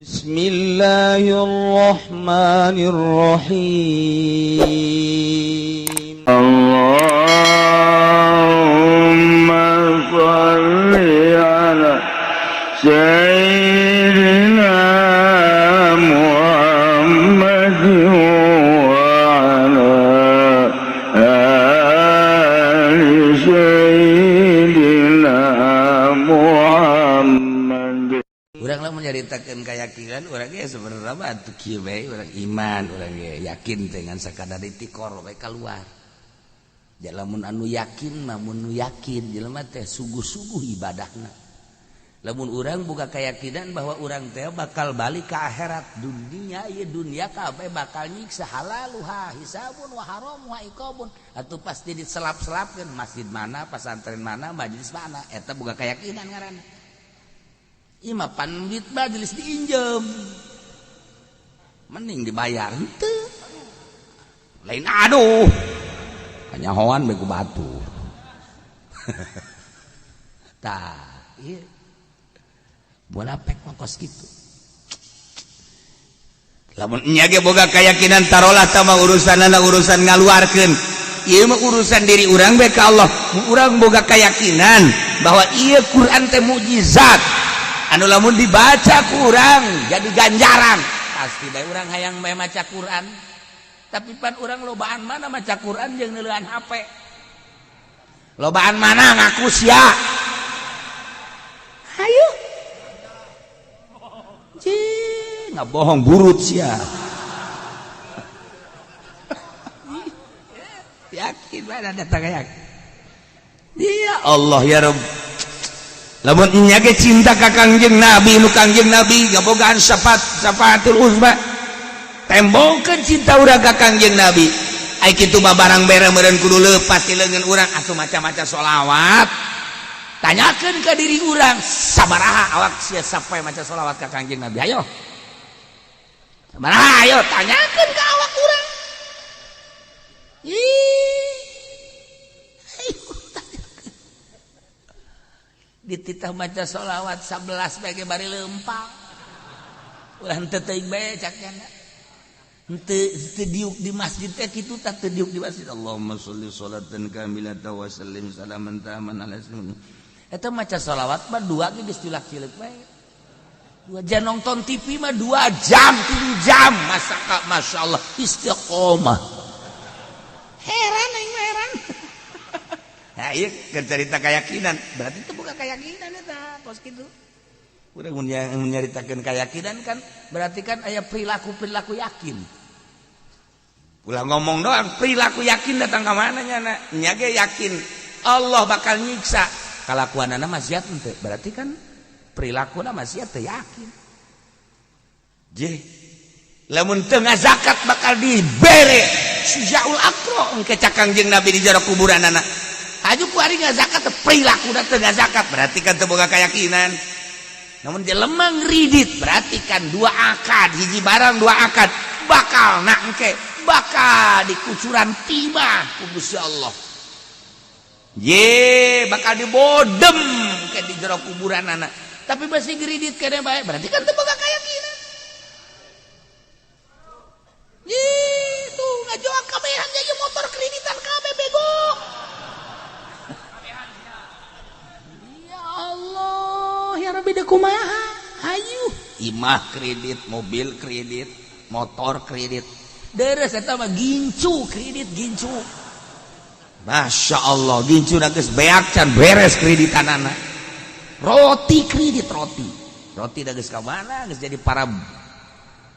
بسم الله الرحمن الرحيم. اللهم صل على سيدنا محمد وعلى آل سيدنا محمد. Urang lah menyaritakan keyakinan urang ge, sebenarnya mah atuh kieu bae urang, iman urang ge yakin dengan sakadar ditikor bae keluar. Ja lamun anu yakin mah, mun nu yakin jelema teh sungguh-sungguh ibadahna. Lamun urang buka keyakinan bahwa urang teh bakal balik ke akhirat, dunia ieu dunia kabeh bakal nyiksa, halaluha hisabun wa haramuha iqabun, atuh pasti diselap-selapkeun masjid mana, pesantren mana, majelis mana, eta boga keyakinan ngaranna. Ieu mah pan duit majelis diinjem, mending dibayar henteu lain. Aduh, kanyahoan bae ku batur. Tah, ieu munafik mah kos kitu. Lamun nya ge boga keyakinan, tarolah tah mah urusanana urusan ngaluarkeun, ieu mah urusan diri urang bae ka Allah. Urang boga keyakinan bahwa ieu Quran teh mukjizat anu lamun dibaca ku urang jadi ganjaran, pasti bae urang hayang bae maca Quran. Tapi pan urang lobaan mana maca Quran jeung neuleuan HP? Lobaan mana? Ngaku sia, hayu. Cih, nggak bohong burut sia. Yakin mana datang yakin. Ya Allah, ya Rabb. Lamun nya ge cinta ka Kangjeng Nabi, nu Kangjeng Nabi ngabogaan syafaat, syafaatul uzma, tembongkeun cinta urang ka Kangjeng Nabi. Ai kitu mah barang bere meureun kudu leupas ti leungeun urang atuh maca-maca sholawat. Tanyakeun ka diri urang, sabaraha awak sia sampai maca sholawat ka Kangjeng Nabi? Ayo, sabaraha? Ayo tanyakeun ka awak urang. Ih, ayo tanyakeun. Dititah maca sholawat 11 bae bari leumpang, ulah henteu teuing bae cak nyana. Henteu teu diuk di masjid teh kitu tah, teu diuk di masjid. Allahumma sholli sholatan kamilatan wa sallim salaman taman ala sayyidina. Eta maca sholawat mah dua ge geus julak-cileuk bae. 2 jam nonton TV mah 2 jam, 3 jam, masa ka Masya Allah istiqomah. Heran aing mah, heran. Nah, iya kan cerita keyakinan, berarti itu bukan keyakinan eta kos kitu. Urang mun nyaritakeun keyakinan kan berarti kan aya perilaku-perilaku yakin. Ulah ngomong doang, perilaku yakin datang ke mana nya? Nya ge yakin Allah bakal nyiksa. Kalakuanana maksiat henteu? Berarti kan perilakuna maksiat, teu yakin. Je. Lamun teu ngazakat bakal dibere sujaul aqro engke cak Kangjeng Nabi di jero kuburanana. Haju ku ari ngazakat, perilakuna teu ngazakat, berarti kan teu boga keyakinan. Namun jelema ngridit berarti kan dua akad, hiji barang dua akad, bakal nak engke bakal dikucuran timah ku Gusti Allah. Ye, bakal dibodem ke di jero kuburan anak. Tapi masih ngridit kene bae, berarti kan teu boga keyakinan. Ih, tuh ngajual kabehan ieu motor kreditan kabeh, bego. Ya Allah, ya Rabbi, da kumaha? Hayu. Imah kredit, mobil kredit, motor kredit. Deres eta mah gincu kredit gincu. Masya Allah, gincu geus beak can beres kreditanana. Roti kredit, roti. Roti da geus ka mana? Geus jadi para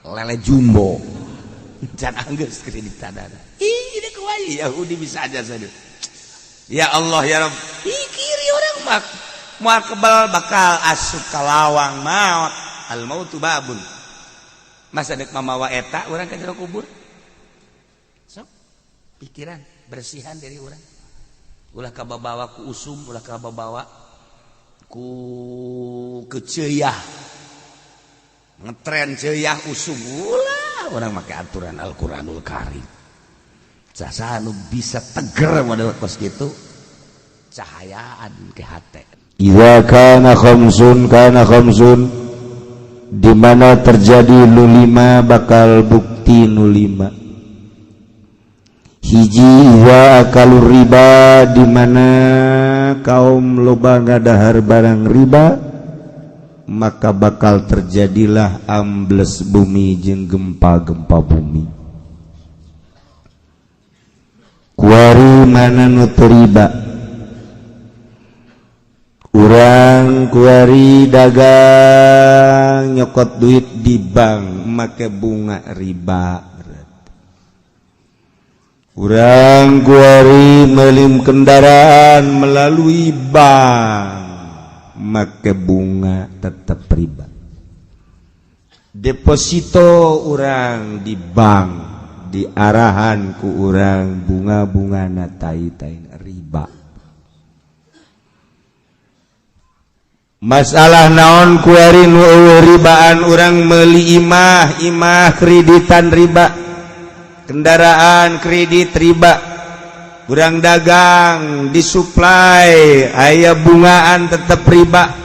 lele jumbo. Can anggeus kreditanana. Ih, ini kumaha Yahudi bisa aja saja. Ya Allah, ya Rabb. Ih, kiri orang mah moal kebal, bakal asup ka lawang maut. Al mautu babun. Masa dek mamawa eta urang ka jero kubur? Sok pikiran bersihan dari urang. Ulah kababawa ku usum, ulah kababawa ku keceyah. Ngetren ceyah usum ulah, urang make aturan Al-Qur'anul Karim. Jasa nu bisa teger model kos kitu cahayaan ke hate. Idza kana khamsun kana khamsun. Di mana terjadi nu lima, bakal bukti nu lima. Hiji, wa akalu riba, di mana kaum loba ngadahar barang riba, maka bakal terjadilah ambles bumi jeung gempa-gempa bumi. Kuari mana nu teu riba? Urang kuari dagang, nyokot duit di bank make bunga riba. Urang kuari meuli kendaraan melalui bank make bunga, tetap riba. Deposito urang di bank diarahan ku urang bunga-bunga na tai-tai riba. Masalah naon kuari nu euweuh ribaan? Urang meuli imah, imah kreditan riba, kendaraan kredit riba, urang dagang disuplai aya bungaan, tetep riba.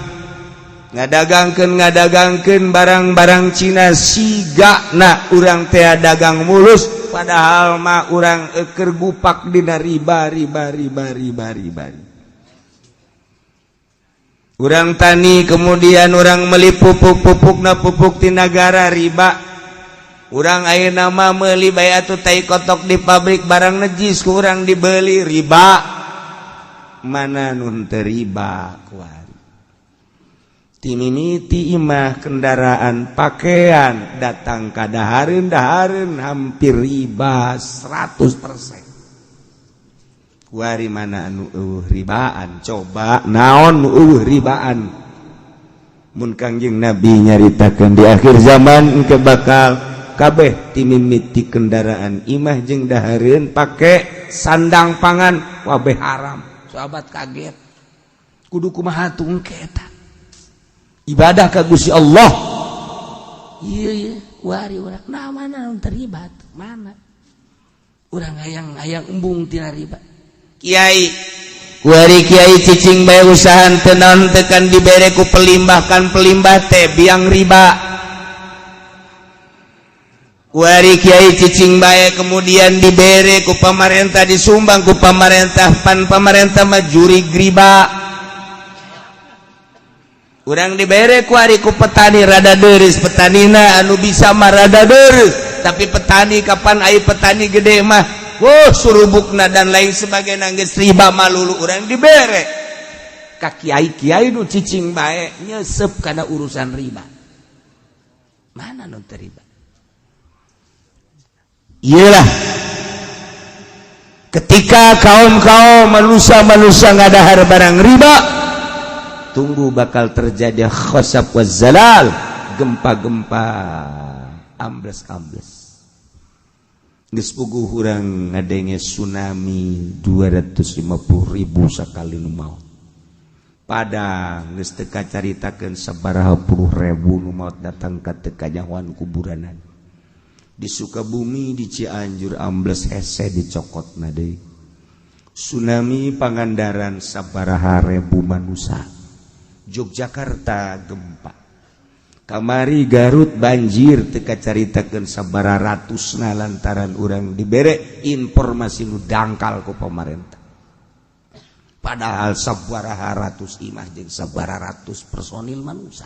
Ngadagangkeun barang-barang Cina, siga na urang teh dagang mulus, padahal mah urang eker gupak dina riba, riba, riba, riba, riba. Urang tani, kemudian urang meli pupuk, pupukna pupuk ti nagara, riba. Urang ayeuna mah meuli bae atuh tai kotok di pabrik, barang najis ku urang dibeli, riba. Mana nu teu riba kuari? Timimiti imah, kendaraan, pakaian, datang ka dahareun, dahareun hampir riba 100%. Kuari mana anu euweuh ribaan? Coba, naon nu euweuh ribaan? Mun Kangjeng Nabi nyaritakeun di akhir zaman engke bakal kabeh timimiti kendaraan, imah jeung dahareun, pake sandang pangan, wabeh haram. Sahabat kaget, kudu kumaha tuh engke eta ibadah ka Gusti Allah? Iya iya, kuari urang nah mana nu terlibat? Mana urang hayang hayang embung tina riba? Kiai kuari, kiai cicing bae, usahaan teu naon teu kan dibere ku pelimbah, kan pelimbah teh biang riba. Kuari kiai cicing bae, kemudian dibere ku pamarentah, disumbang ku pamarentah, pan pamarentah mah jurig riba. Urang dibere kuari ku petani, rada deris petanina, anu bisa mah rada deris, tapi petani kapan ai petani gede mah, wow, surubukna dan lain sebagainya geus riba malulu. Urang dibere ka kiai, kiai nu cicing bae nyesep kana urusan riba. Mana nu teu riba? Iyalah, ketika kaum-kaum manusia-manusia ngadahar barang riba, tunggu bakal terjadi khosab wa zalal, gempa-gempa, ambles-ambles. Geus puguh urang ngadenge tsunami 250.000 sakali nu maot. Padang geus teu kacaritakeun sabaraha puluh ribu nu maot, datang ka teu kanyahoan kuburanan. Di Sukabumi, di Cianjur ambles hese dicokotna deui. Tsunami Pangandaran sabaraha ribu manusia. Yogyakarta gempa. Kamari Garut banjir teu kacaritakeun sabaraha ratusna lantaran urang dibere informasi nu dangkal ku pemerintah. Padahal sabaraha ratus imah jeung sabaraha ratus personil manusia.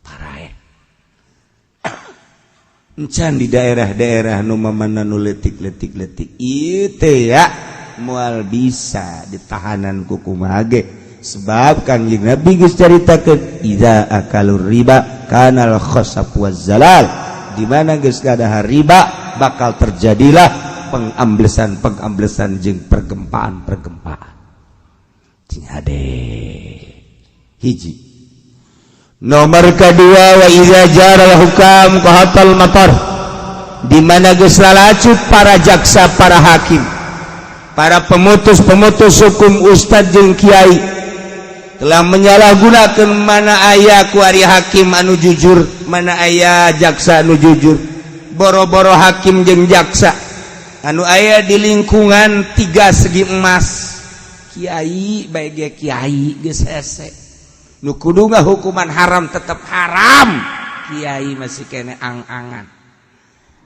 Paraeh. Encan di daerah-daerah nu mamana nu leutik-leutik leutik ieu teh ya moal bisa ditahanan ku kumaha ge, sebab Kangjeng Nabi geus caritakeun, idza akalur riba kanal khasab waz zalal. Di mana geus kadahar riba, bakal terjadilah pengamblesan-pengamblesan jeung pergempaan-pergempaan. Cing hade. Hiji. Nomor kedua, wa idza jaral hukam qahatal matar. Di mana geus lalacut para jaksa, para hakim, para pemutus-pemutus hukum, ustad jeung kiai telah menyalahgunakan. Mana aya kuari hakim anu jujur? Mana aya jaksa anu jujur? Boro-boro hakim jeung jaksa anu aya di lingkungan tiga segi emas, kiai baik ge, kiai geus hese. Nu kudu hukuman haram tetap haram. Kiai masih kene ang-angan.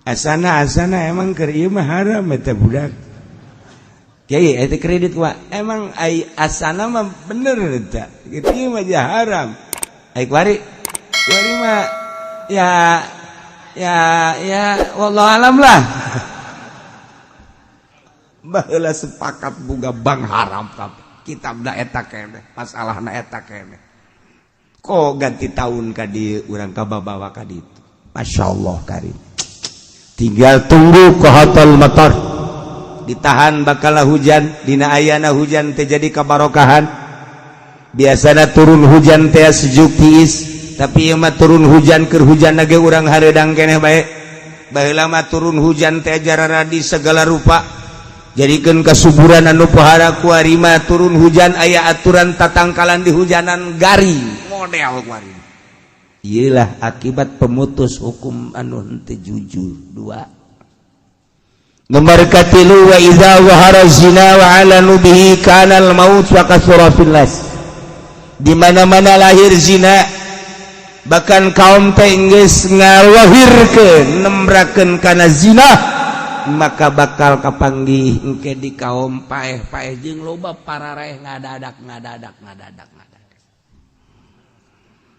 Asana asana emang keur ieu mah haram eta budak. Kiai eta kredit wa emang ai asana mah bener eta. Kieu ieu mah haram. Ai kuari kuari mah ya ya ya wallahu alam lah. Baheula sepakat boga bank haram kabeh. Kitabna eta keneh, masalahna eta keneh. Kok ganti tahun ka dieu urang kababawa ka ditu. Masya Allah karim. Tinggal tunggu kohotul motor. Ditahan bakal hujan, dina ayana hujan teh jadi kabarokahan. Biasana turun hujan teh sejuk tiis, tapi ieu mah turun hujan keur hujan ge urang hareudang keneh bae. Baheula mah turun hujan teh jararadi segala rupa. Jadikeun kasuburan anu pohara kuari mah turun hujan aya aturan tatangkalan di hujanan garing model kuari. Iyalah akibat pemutus hukum anu henteu jujur. Dua. Nomor katilu, wa idza wahara zina wa alanu bihi kana al maut wa kathura fil nas. Di mana-mana lahir zina, bahkan kaum teh geus ngalahirkeun nembrakeun kana zina, maka bakal kapanggih engke di kaum paeh-paeh jeung loba pararaeh ngadadak ngadadak ngadadak ngadadak.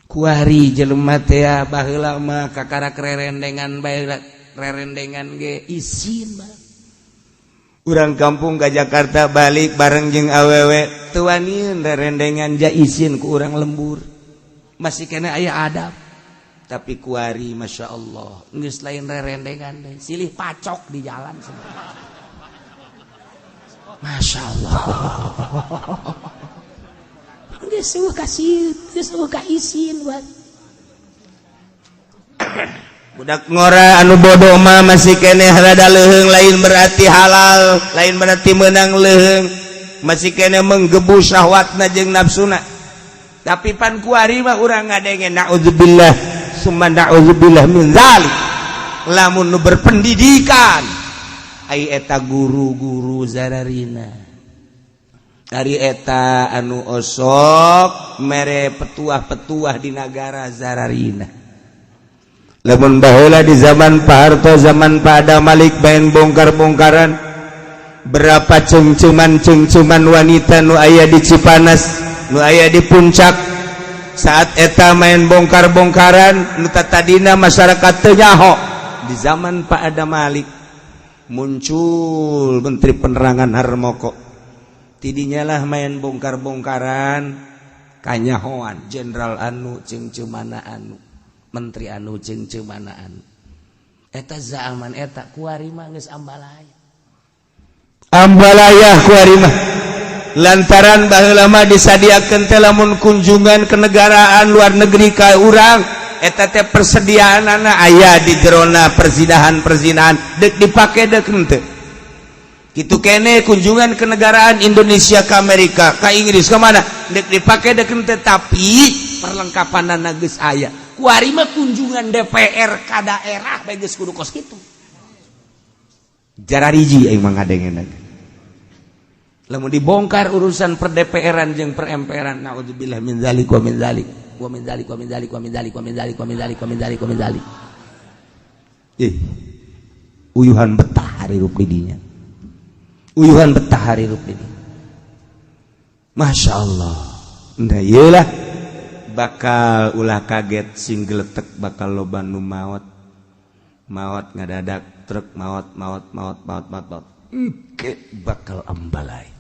Kuari jelema teh baheula mah kakarak rerendengan bae, rerendengan ge isin bae. Urang kampung ka Jakarta balik bareng jeung awewe teu waniun rerendengan, ja isin ku urang lembur. Masih kena aya adab. Tapi kuari Masya Allah geus lain rerendengan deh, silih pacok di jalan semua. Masya Allah geus eueuh kasih, geus eueuh ka isin buat budak ngora anu bodoh mah masih keneh rada leuheung, lain berarti halal, lain berarti menang leuheung, masih keneh menggebu syahwatna jeung nafsuna. Tapi pan kuari mah urang ngadenge naudzubillah summa naudzubillah min zalik. Lamun nu berpendidikan ai eta guru-guru zararina, ari eta anu osok mere petuah-petuah di nagara zararina. Lamun baheula di zaman Pak Harto, zaman Pak Adam Malik main bongkar-bongkaran, berapa cengceman-cengceman wanita nu aya di Cipanas, nu aya di Puncak saat eta main bongkar-bongkaran, nu tadina masyarakat teu nyaho. Di zaman Pak Adam Malik muncul Menteri Penerangan Harmoko, tidinya lah main bongkar-bongkaran kanyahoan jenderal anu cengcemana anu, menteri anu cengcemana anu. Eta zaman eta kuari mah geus ambalaya ambalaya kuari mah, lantaran baheula mah disadiakeun teh lamun kunjungan kenegaraan luar negeri ka urang eta teh persediaanana aya di jerona perzinahan-perzinahan, dek dipake dek henteu. Kitu kene kunjungan kenegaraan Indonesia ke Amerika, ke Inggris, ke mana, dek dipake dek henteu, tapi perlengkapanana geus aya. Kuari mah kunjungan DPR ka daerah bae geus kudu kos kitu. Jarariji aing mah ngadengeuna. Lamun dibongkar urusan per DPR-an jeung per MPR-an, naudzubillah min zalik wa min zalik wa min zalik wa min zalik wa min zalik wa min zalik wa min zalik wa min zalik wa min zalik. Ih, uyuhan betah hirup di dinya. Uyuhan betah hirup di dinya. Masya Allah. Nah iyalah bakal ulah kaget sing geletek bakal loba nu maot. Maot ngadadak truk maot maot maot maot maot maot. Engke bakal ambalai.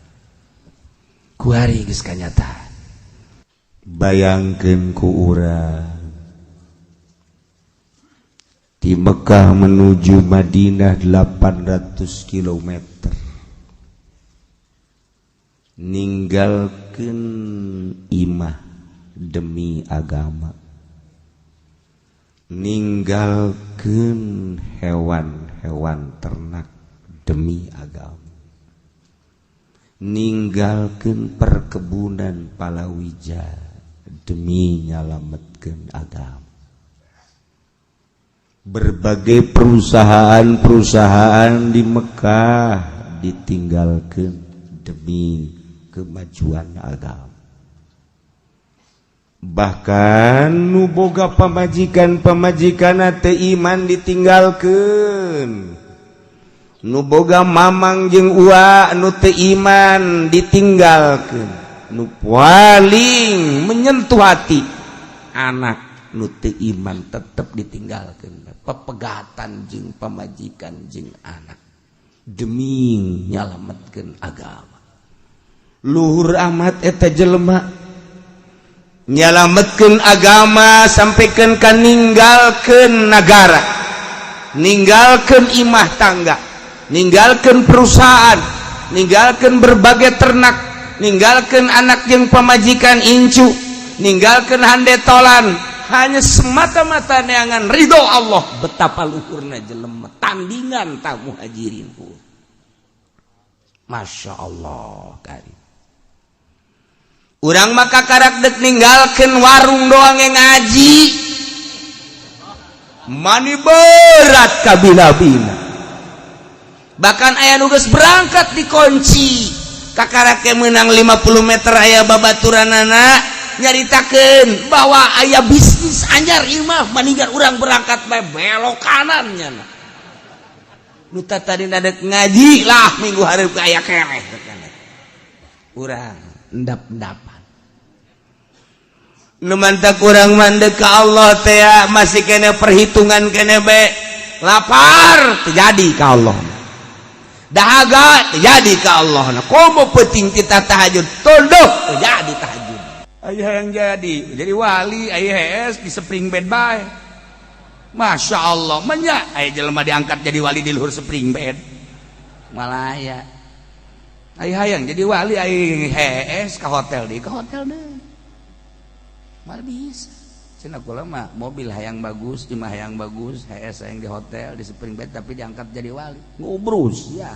Kuari geus kanyataan. Bayangkeun ku urang di Mekah menuju Madinah 800 km, ninggalkeun imah demi agama, ninggalkeun hewan-hewan ternak demi agama, ninggalkeun perkebunan palawija demi nyalametkeun agama. Berbagai perusahaan-perusahaan di Mekah ditinggalkan demi kemajuan agama. Bahkan nu boga pamajikan, pamajikan teu iman ditinggalkeun. Nu boga mamang jeung ua nu teu iman ditinggalkeun. Nu paling menyentuh hati, anak nu teu iman tetep ditinggalkeun. Pepegatan jeung pamajikan jeung anak demi nyalametkeun agama. Luhur amat eta jelema, nyalametkeun agama sampaikan ka ninggalkeun nagara, ninggalkeun imah tangga, ninggalkeun perusahaan, ninggalkeun berbagai ternak, ninggalkeun anak jeung pamajikan incu, ninggalkeun handetolan, hanya semata-mata neangan ridho Allah. Betapa luhurna jelema, tandingan tak muhajirin. Masya Allah kari. Urang maka karak dek ninggalkeun warung doang yang ngaji mani berat kabina-bina. Bahkan aya nu geus berangkat dikunci, kakarake menang 50 meter aya babaturanana nyaritakeun bahwa aya bisnis anyar imah, maninggal urang berangkat bae belok kanannya. Nu tadi nadek ngaji lah, minggu hareup aya keneh urang endap-endapan. Nu mantak urang mandek ka Allah teh masih kene perhitungan kene be. Lapar terjadi ka Allah, dahaga terjadi ka Allah. Nah, komo penting kita tahajud, tunduk terjadi tahajud. Ayah yang jadi wali ayah di spring bed bae. Masya Allah, banyak aya jelema diangkat jadi wali di luhur spring bed. Malah aya ayah hayang jadi wali, ayah hees ke hotel, di ke hotel deh malah bisa. Cenah kula mah mobil hayang bagus, imah hayang bagus, hees hayang di hotel di spring bed, tapi diangkat jadi wali ngubrus ya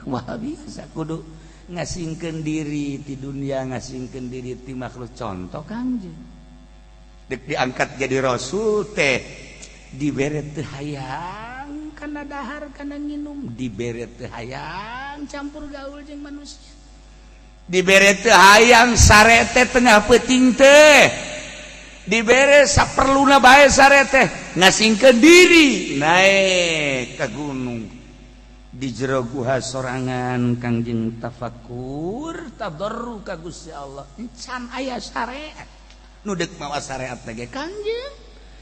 malah bisa. Kudu ngasingkeun diri di dunia, ngasingkeun diri ti makhluk. Contoh Kangjeng dek diangkat jadi rasul teh dibere teu hayang kana dahar, kana nginum, dibere teu hayang campur gaul jeung manusia, dibere teu hayang sare teh tengah peuting teh, dibere saperluna bae sare teh, ngasingkeun diri naik ke gunung, di jero guha sorangan Kangjeng tafakur, tadarru ka Gusti Allah. Encan aya syariat nu deuk mawa syariat lagi Kangjeng,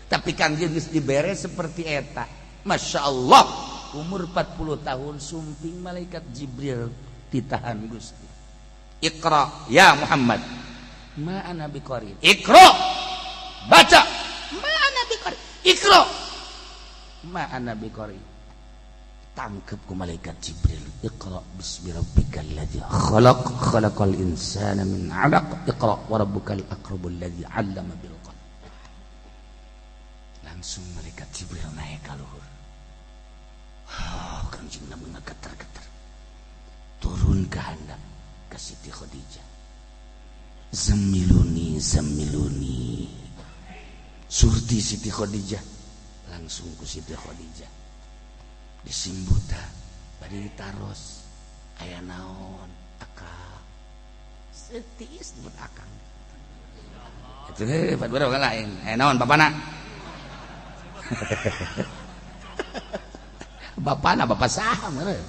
tapi Kangjeng geus dibere seperti eta. Masya Allah, umur 40 tahun sumping malaikat Jibril, ditahan Gusti. Iqra ya Muhammad. Ma ana biqari. Iqra, baca. Ma ana biqari. Iqra. Ma ana biqari. Tangkep ku malaikat Jibril. Iqra bismi rabbikal ladzi khalaq, khalaqal insana min 'alaq, iqra wa rabbukal akramul ladzi 'allama bil qalam. Langsung malaikat Jibril naik ka luhur. Oh, Kangjeng Nabi geter-geter. Turun ke handap ke Siti Khadijah. Zamiluni, zamiluni. Surti Siti Khadijah, langsung ku Siti Khadijah disimbuta, bari ditaros, aya naon akang? Setis disebut akang itu berapa lain, aya naon bapana? Bapana bapak saha meureun?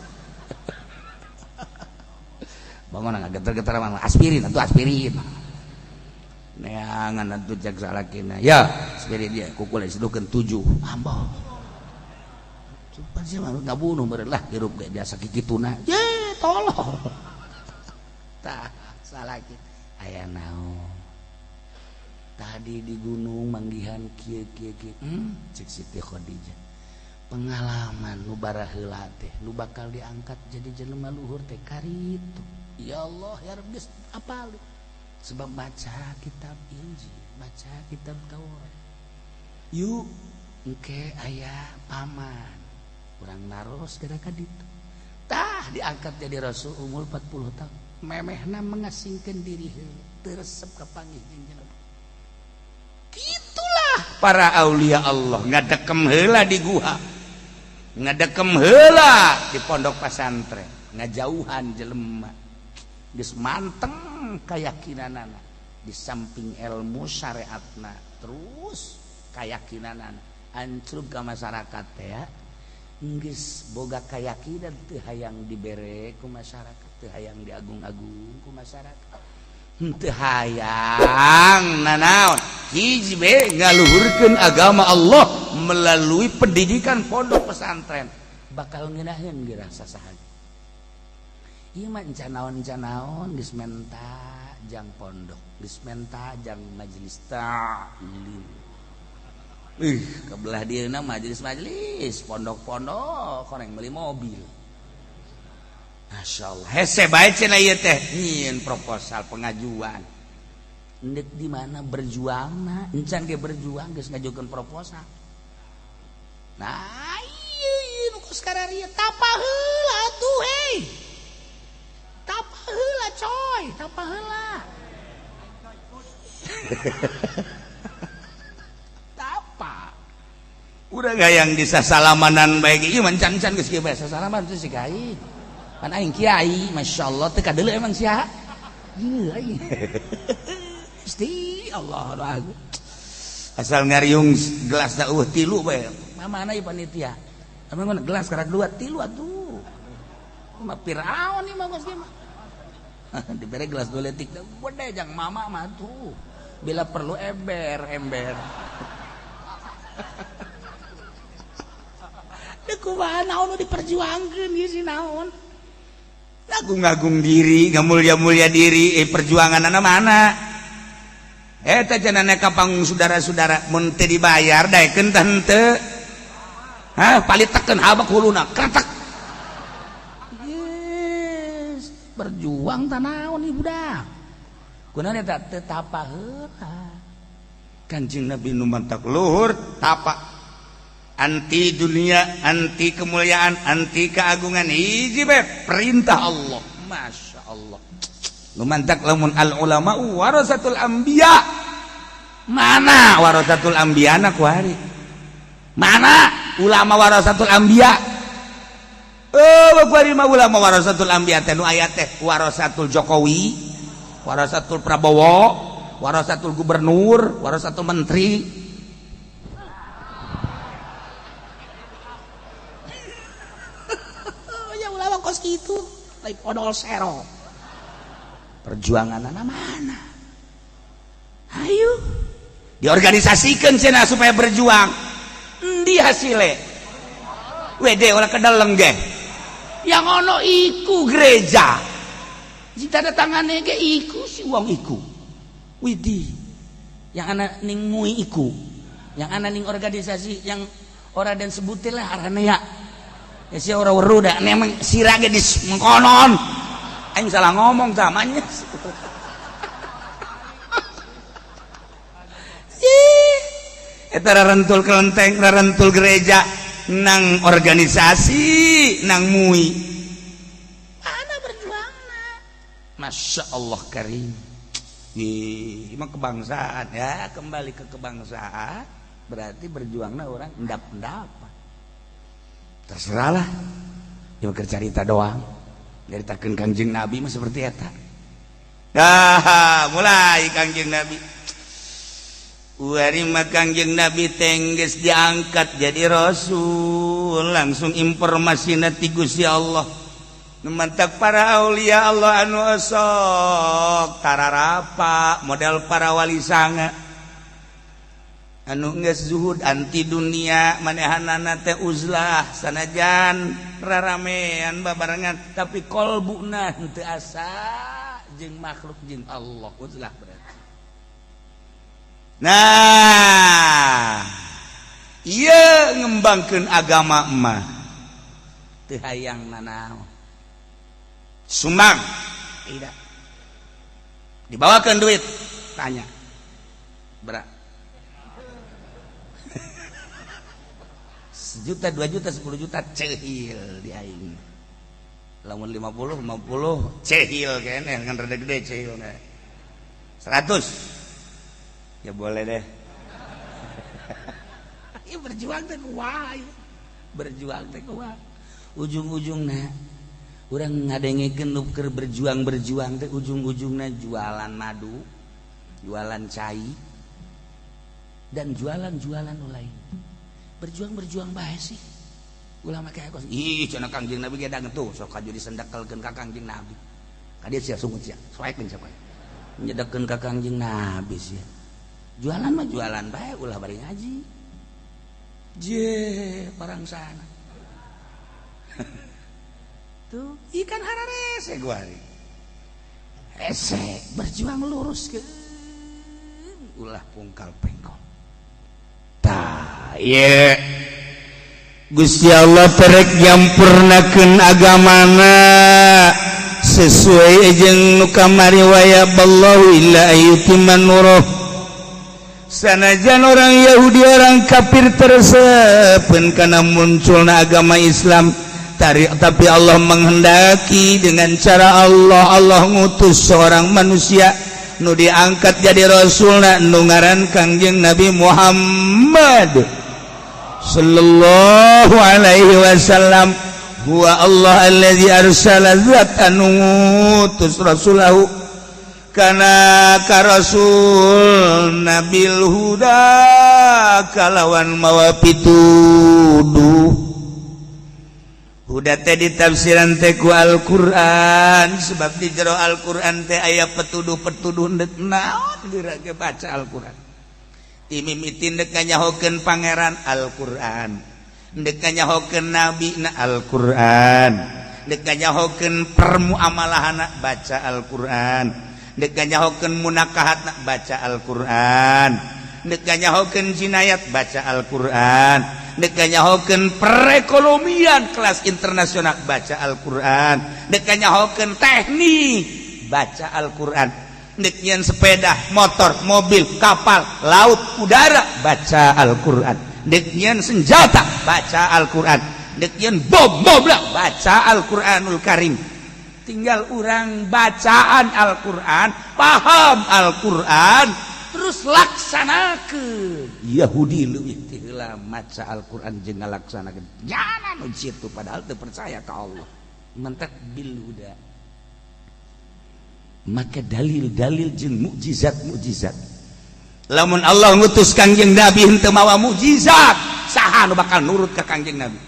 Bangun nggak geter-geter mah aspirin atuh, aspirin neangan atuh, cek salakina ya aspirin. Dia kukul diseduhkeun 7 ambo. Sumpah sih mah nggak bunuh meureun lah, hirup ge biasa kikituna ye tolong. Tah salaki, aya naon tadi di gunung manggihan kieu kieu kieu? Cek Siti Khadijah, pengalaman nu baraheula teh nu bakal diangkat jadi jelema luhur teh karitu. Ya Allah ya Rabbi, apal sebab baca kitab Injil, baca kitab Taurat. Yuk engke aya paman urang naros gara ka ditu. Tah diangkat jadi rasul umur 40 tahun, memehna mengasingkeun diri heula, teu resep kapanggih jeung jelema. Itulah para aulia Allah, ngadekem heula di guha, ngadekem heula di pondok pasantren, ngajauhan jelema, geus manteng keyakinanana. Di samping ilmu syariatna terus keyakinan ancrub ka masyarakat teh ya. Geus boga keyakinan teu hayang dibere ku masyarakat, teu hayang diagung-agung ku masyarakat, teu hayang nanaon hiji be ngaluhurkeun agama Allah melalui pendidikan pondok pesantren bakal ngeunaheun geura sasaha. Ieu mah encan naon-encan naon geus menta jang pondok, geus menta jang majelis taklim. Ih, kebelah dieuna majelis-majelis, pondok-pondok, koreng beli mobil. Masya Allah, hese bae cenah ieu teh nyieun proposal pengajuan. Endek di mana berjuangna, encan ge berjuang geus ngajukeun proposal. Nah, ieu ieu nu kos kararieu tapa heula atuh hei. Tapa heula coy, tapa heula. Tapa. Udah gayang di sasalamanan bae ge ieu mah encan-encan geus kieu bae sasalaman teh si kai. Pan aing kiai, masyaallah teu kadeuleu emang sia. Ieu aing. Gusti Allah aku. Asal ngariung gelas da eueuh tilu bae. Mamana ieu panitia? Emang gelas karak dua tilu atuh. Mah Firaun ieu mah geus mah. Dibere gelas 2 letik gede jang mama mah tuh. Bila perlu ember ember. Deuk kumaha naon nu diperjuangkeun ieu si naon? Agung-agung diri, ngamulia-mulia diri, perjuanganana mana? Eta cenah ka panggung saudara-saudara mun teu dibayar daekeun teh henteu. Hah, palitekeun habak huluna, kretek. Yes, berjuang tah naon ieu budak. Kunaon eta teu tapa heula. Kanjeng Nabi nu mantak luhur tapa. Anti dunia, anti kemuliaan, anti keagungan, hiji bae perintah Allah. Masya Allah. Nu mantak lamun al ulama warasatul anbiya. Mana warasatul anbiya na kuari? Mana ulama warasatul anbiya? Oh, kuari mah ulama warasatul anbiya teh nu aya teh warasatul Jokowi, warasatul Prabowo, warasatul gubernur, warasatul menteri. Kos gitu, lain odol sero. Perjuangan anak mana? Ayo, diorganisasikan cenah supaya berjuang. Endi hasile? Wede ulah kedeleng ge. Yang ono iku gereja. Jika ada tangane ge iku si wong iku. Widih. Yang anak ning mui iku. Yang anak ning organisasi yang ora dan sebutilah arane ya. Ya si ora weruh da emang sira ge dis mengkonon. Aing salah ngomong tamanya. Ih, eta rarentul kelenteng, rarentul gereja nang organisasi, nang mui. Mana berjuangna? Masya Allah karim. Ih, emang kebangsaan ya, kembali ke kebangsaan berarti berjuangna orang endap-endap. Terserahlah, ya keur carita doang. Nyaritakeun Kangjeng Nabi mah seperti eta. Dah, mulai Kangjeng Nabi. Wari mah Kangjeng Nabi tenggeus diangkat jadi rasul, langsung informasina ti Gusti Allah. Nu mantak para aulia Allah anu osok tararapa model para wali sanga. Anu geus zuhud anti dunia manehanana teh uzlah sanajan raramean babarengan tapi kolbuna henteu asa jeung makhluk jeung Allah uzlah berarti. Nah, ieu ngembangkeun agama mah teu hayang nanaon. Sumbang tidak dibawakeun duit tanya berat sejuta, 2 juta, 10 juta cehil di aing. Lamun 50, 50 cehil kene kan rada gede cehil. 100. Ya boleh deh. Ieu berjuang teh kumaha? Berjuang teh kumaha? Ujung-ujungna urang ngadengekeun nu keur berjuang-berjuang teh ujung-ujungna jualan madu, Jualan cai dan jualan-jualan lain. Berjuang-berjuang bae sih. Ulah make kos. Ih, cenah Kangjeng Nabi ge tuh sok kaju disendekelkeun ka Kangjeng Nabi. Ka dieu sia sungut sia. Soekeun sia. Nyedekeun ka Kangjeng Nabi sia. Jualan mah jualan bae, ulah bari ngaji. Je, barang sana. Tuh, ikan hararese gua hari. Rese, berjuang lurus ke ulah pungkal pengkol. Tah, ieu Gusti Allah terek nyampurnakeun agamana sesuai jeung nu kamari, wa yaballahu illa ayyutimma nuruh. Sanajan orang Yahudi, orang kafir tersepen karena munculna agama Islam tarik, tapi Allah menghendaki dengan cara Allah. Allah ngutus seorang manusia nu diangkat jadi rasulna, nu ngaran Kangjeng Nabi Muhammad sallallahu alaihi wasallam. Huwa Allah allazi arsala, zat anu ngutus, rasulahu kana ka rasul, nabil huda, kalawan mawa pituduh. Huda teh ditafsiran teh ku Al-Qur'an, sebab di jero Al-Qur'an teh aya petuduh-petuduh. Ndek naon geura ge baca Al-Qur'an. Timimiti ndek nyahokeun pangeran, Al-Qur'an. Ndek nyahokeun nabi na, Al-Qur'an. Ndek nyahokeun permuamalahana, baca Al-Qur'an. Ndek nyahokeun munakahatna, baca Al-Qur'an. Ndek nyahokeun jinayat, baca Al-Qur'an. Ndek nyahokeun perekonomian kelas internasional, baca Al-Qur'an. Ndek nyahokeun teknik, baca Al-Qur'an. Ndek nyeun sepeda motor, mobil, kapal laut, udara, baca Al-Qur'an. Ndek nyeun senjata, baca Al-Qur'an. Ndek nyeun bom bom lah, baca Al-Qur'anul Karim. Tinggal orang bacaan Al-Qur'an, paham Al-Qur'an, terus laksanakeun. Yahudi leuwih ti heula maca Al-Qur'an jeung ngalaksanakeun jana nu situ, padahal teu percaya ka Allah. Mentak bil huda, maka dalil-dalil jeung mukjizat-mukjizat. Lamun Allah ngutus Kangjeng Nabi henteu mawa mukjizat, saha nu bakal nurut ka Kangjeng Nabi?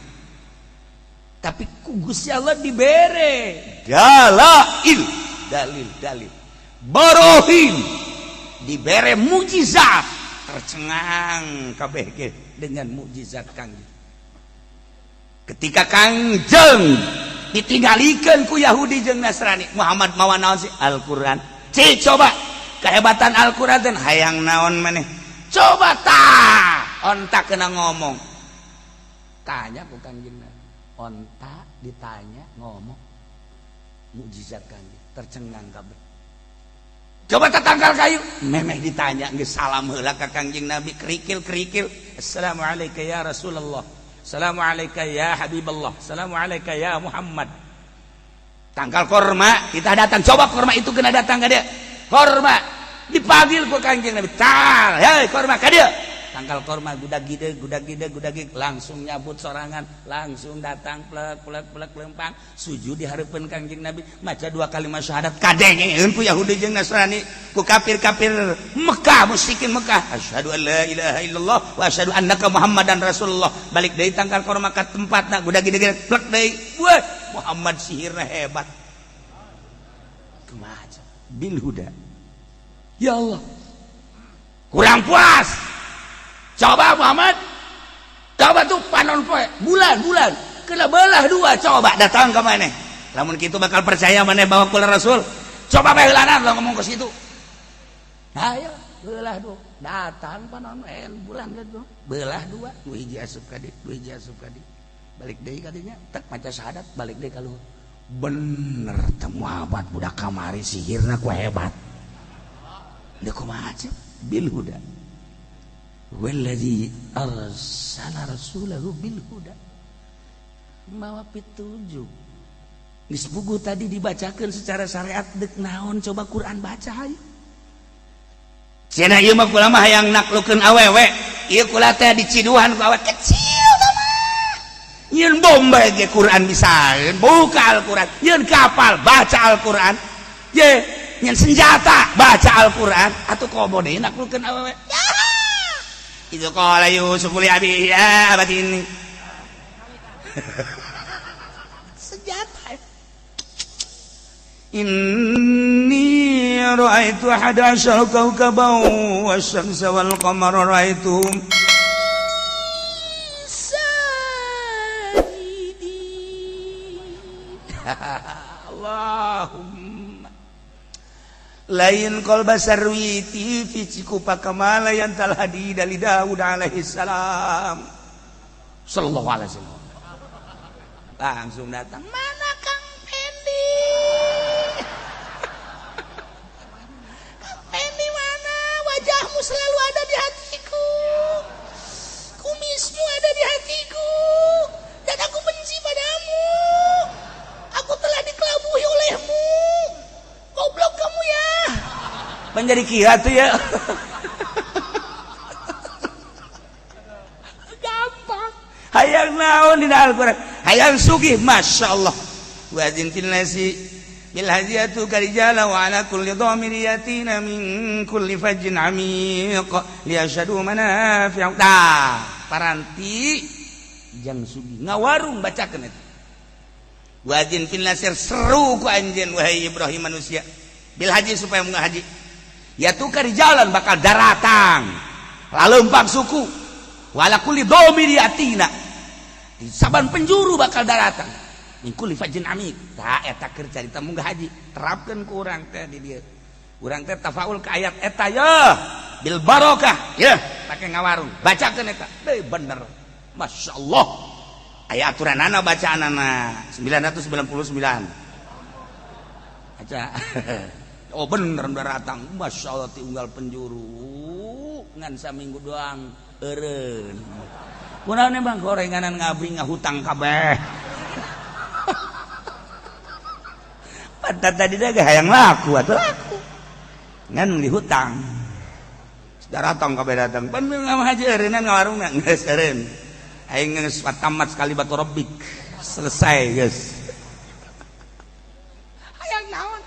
Tapi ku Gusti Allah dibere dalail, dalil dalil, barohin, dibere mukjizat, tercengang kabeh ge dengan mukjizat Kangjeng. Ketika Kangjeng ditinggalikeun ku Yahudi jeung Nasrani, "Muhammad mawa naon sih?" "Al-Qur'an." "Cik, coba kehebatan Al-Qur'an dan hayang naon maneh? Coba tah, onta kena ngomong." Tanya ku Kangjeng Nabi, onta ditanya ngomong. Mukjizat Kangjeng, tercengang kabeh. "Coba tatangkal kayu." Memeh ditanya geus salam heula ka Kangjeng Nabi, kerikil kerikil. "Assalamualaikum ya Rasulullah. Assalamualaikum ya Habiballah. Assalamualaikum ya Muhammad." Tangkal korma kita datang, coba korma itu kena datang ke dia. Korma dipanggil ku Kangjeng Nabi, "Tal, hei korma, ka dia." Tangkal korma gudag gide gudag gide gudag gide, langsung nyabut sorangan, langsung datang, plek plek plek, lempang sujud di hareupeun Kangjeng Nabi, maca dua kalimat syahadat. Kadengeun ku Yahudi jeung Nasrani, ku kafir-kafir Mekah, musyrikin Mekah, "Asyhadu an la ilaha illallah wa asyhadu annaka Muhammadan Rasulullah." Balik deui tangkal korma ka tempatna, gudag gide gide, plek deui. Wah, Muhammad sihirna hebat. Kumaha bil huda? Ya Allah, kurang puas. "Coba Muhammad, coba tuh panon poe, bulan bulan kena belah dua, coba datang ke mana. Lamun kitu bakal percaya mana bahwa kula rasul. Coba bae heulanan lo ngomong ke situ." Ayo belah dua, datang panon bulan gitu belah dua, dua hiji asup ka dieu, dua hiji asup ka dieu. Balik deui ka dinya, tek, maca syahadat, balik deui ka luhur. "Bener teu Muhammad budak kamari sihirna ku hebat?" Deuk kumaha bil huda? Walladzi arsala rasulahu bil huda, mawa pitujuk. Geus puguh tadi dibacakeun secara syariat. Dek naon, coba Quran baca hayu. Cenah ieu mah kula mah hayang naklukeun awewe. Ieu kula teh diciduhan ku awewe kecil mah. Nyeun bom bae ge Quran bisa, buka Al-Quran. Nyeun kapal, baca Al-Quran. Ye. Nyen senjata baca Al-Qur'an atuh komo deui naklukeun awewe. Itu qala Yusuf li abihi ya abati ini. Senjata. Inni ra'aitu ahada asyara kawkaban wasyamsa wal qamara ra'aituhum sajidin. Allahumma lain qalba sarwiti fi cikupa kamala yang talhadi dari Daud alaihi salam sallallahu alaihi wasallam. Langsung datang, mana Kang Pendi? Kang Pendi mana? Wajahmu selalu ada di hatiku, kumismu ada di hatiku, dan aku benci padamu. Aku telah dikelabuhi olehmu. Goblok kamu ya. Menjadi kira tuh ya. Gampang. Hayang naon dina Al-Qur'an? Hayang sugih, Masya Allah. Wajin fil nasi bil hajiyatu karijala wa ala kulli dhamir yatina min kulli fajjin amiq liyashhadu manafi'u. Tah, paranti jang sugih ngawarung bacakeun eta. Wajin fil nasir seru ku anjeun wahai Ibrahim manusia. Bil haji supaya munggah haji. Ya tukar jalan bakal daratang. Lalempang suku. Wala kulli dhamir yatina. Di saban penjuru bakal daratang. Min kulli fajjin amiq. Tah eta keur carita munggah haji. Terapkeun ku urang teh di dieu. Urang teh tafaul ka ayat eta ya. Bil barokah ya, pake ngawarung. Bacakeun eta. Deui bener. Masyaallah. Aya aturanana bacaanana 999. Baca. Oh bener daratang. Masya Allah ti unggal penjuru ngan saminggu doang eureun. Kunaon bang gorenganan ngabri ngahutang kabeh. Pantat tadi dah hayang laku atuh laku. Ngan dihutang. Daratang kabeh datang. Pan haji eureunnan ngawarungna geus eureun. Aing geus tamat sekali batu robik. Selesai geus. Hayang naon?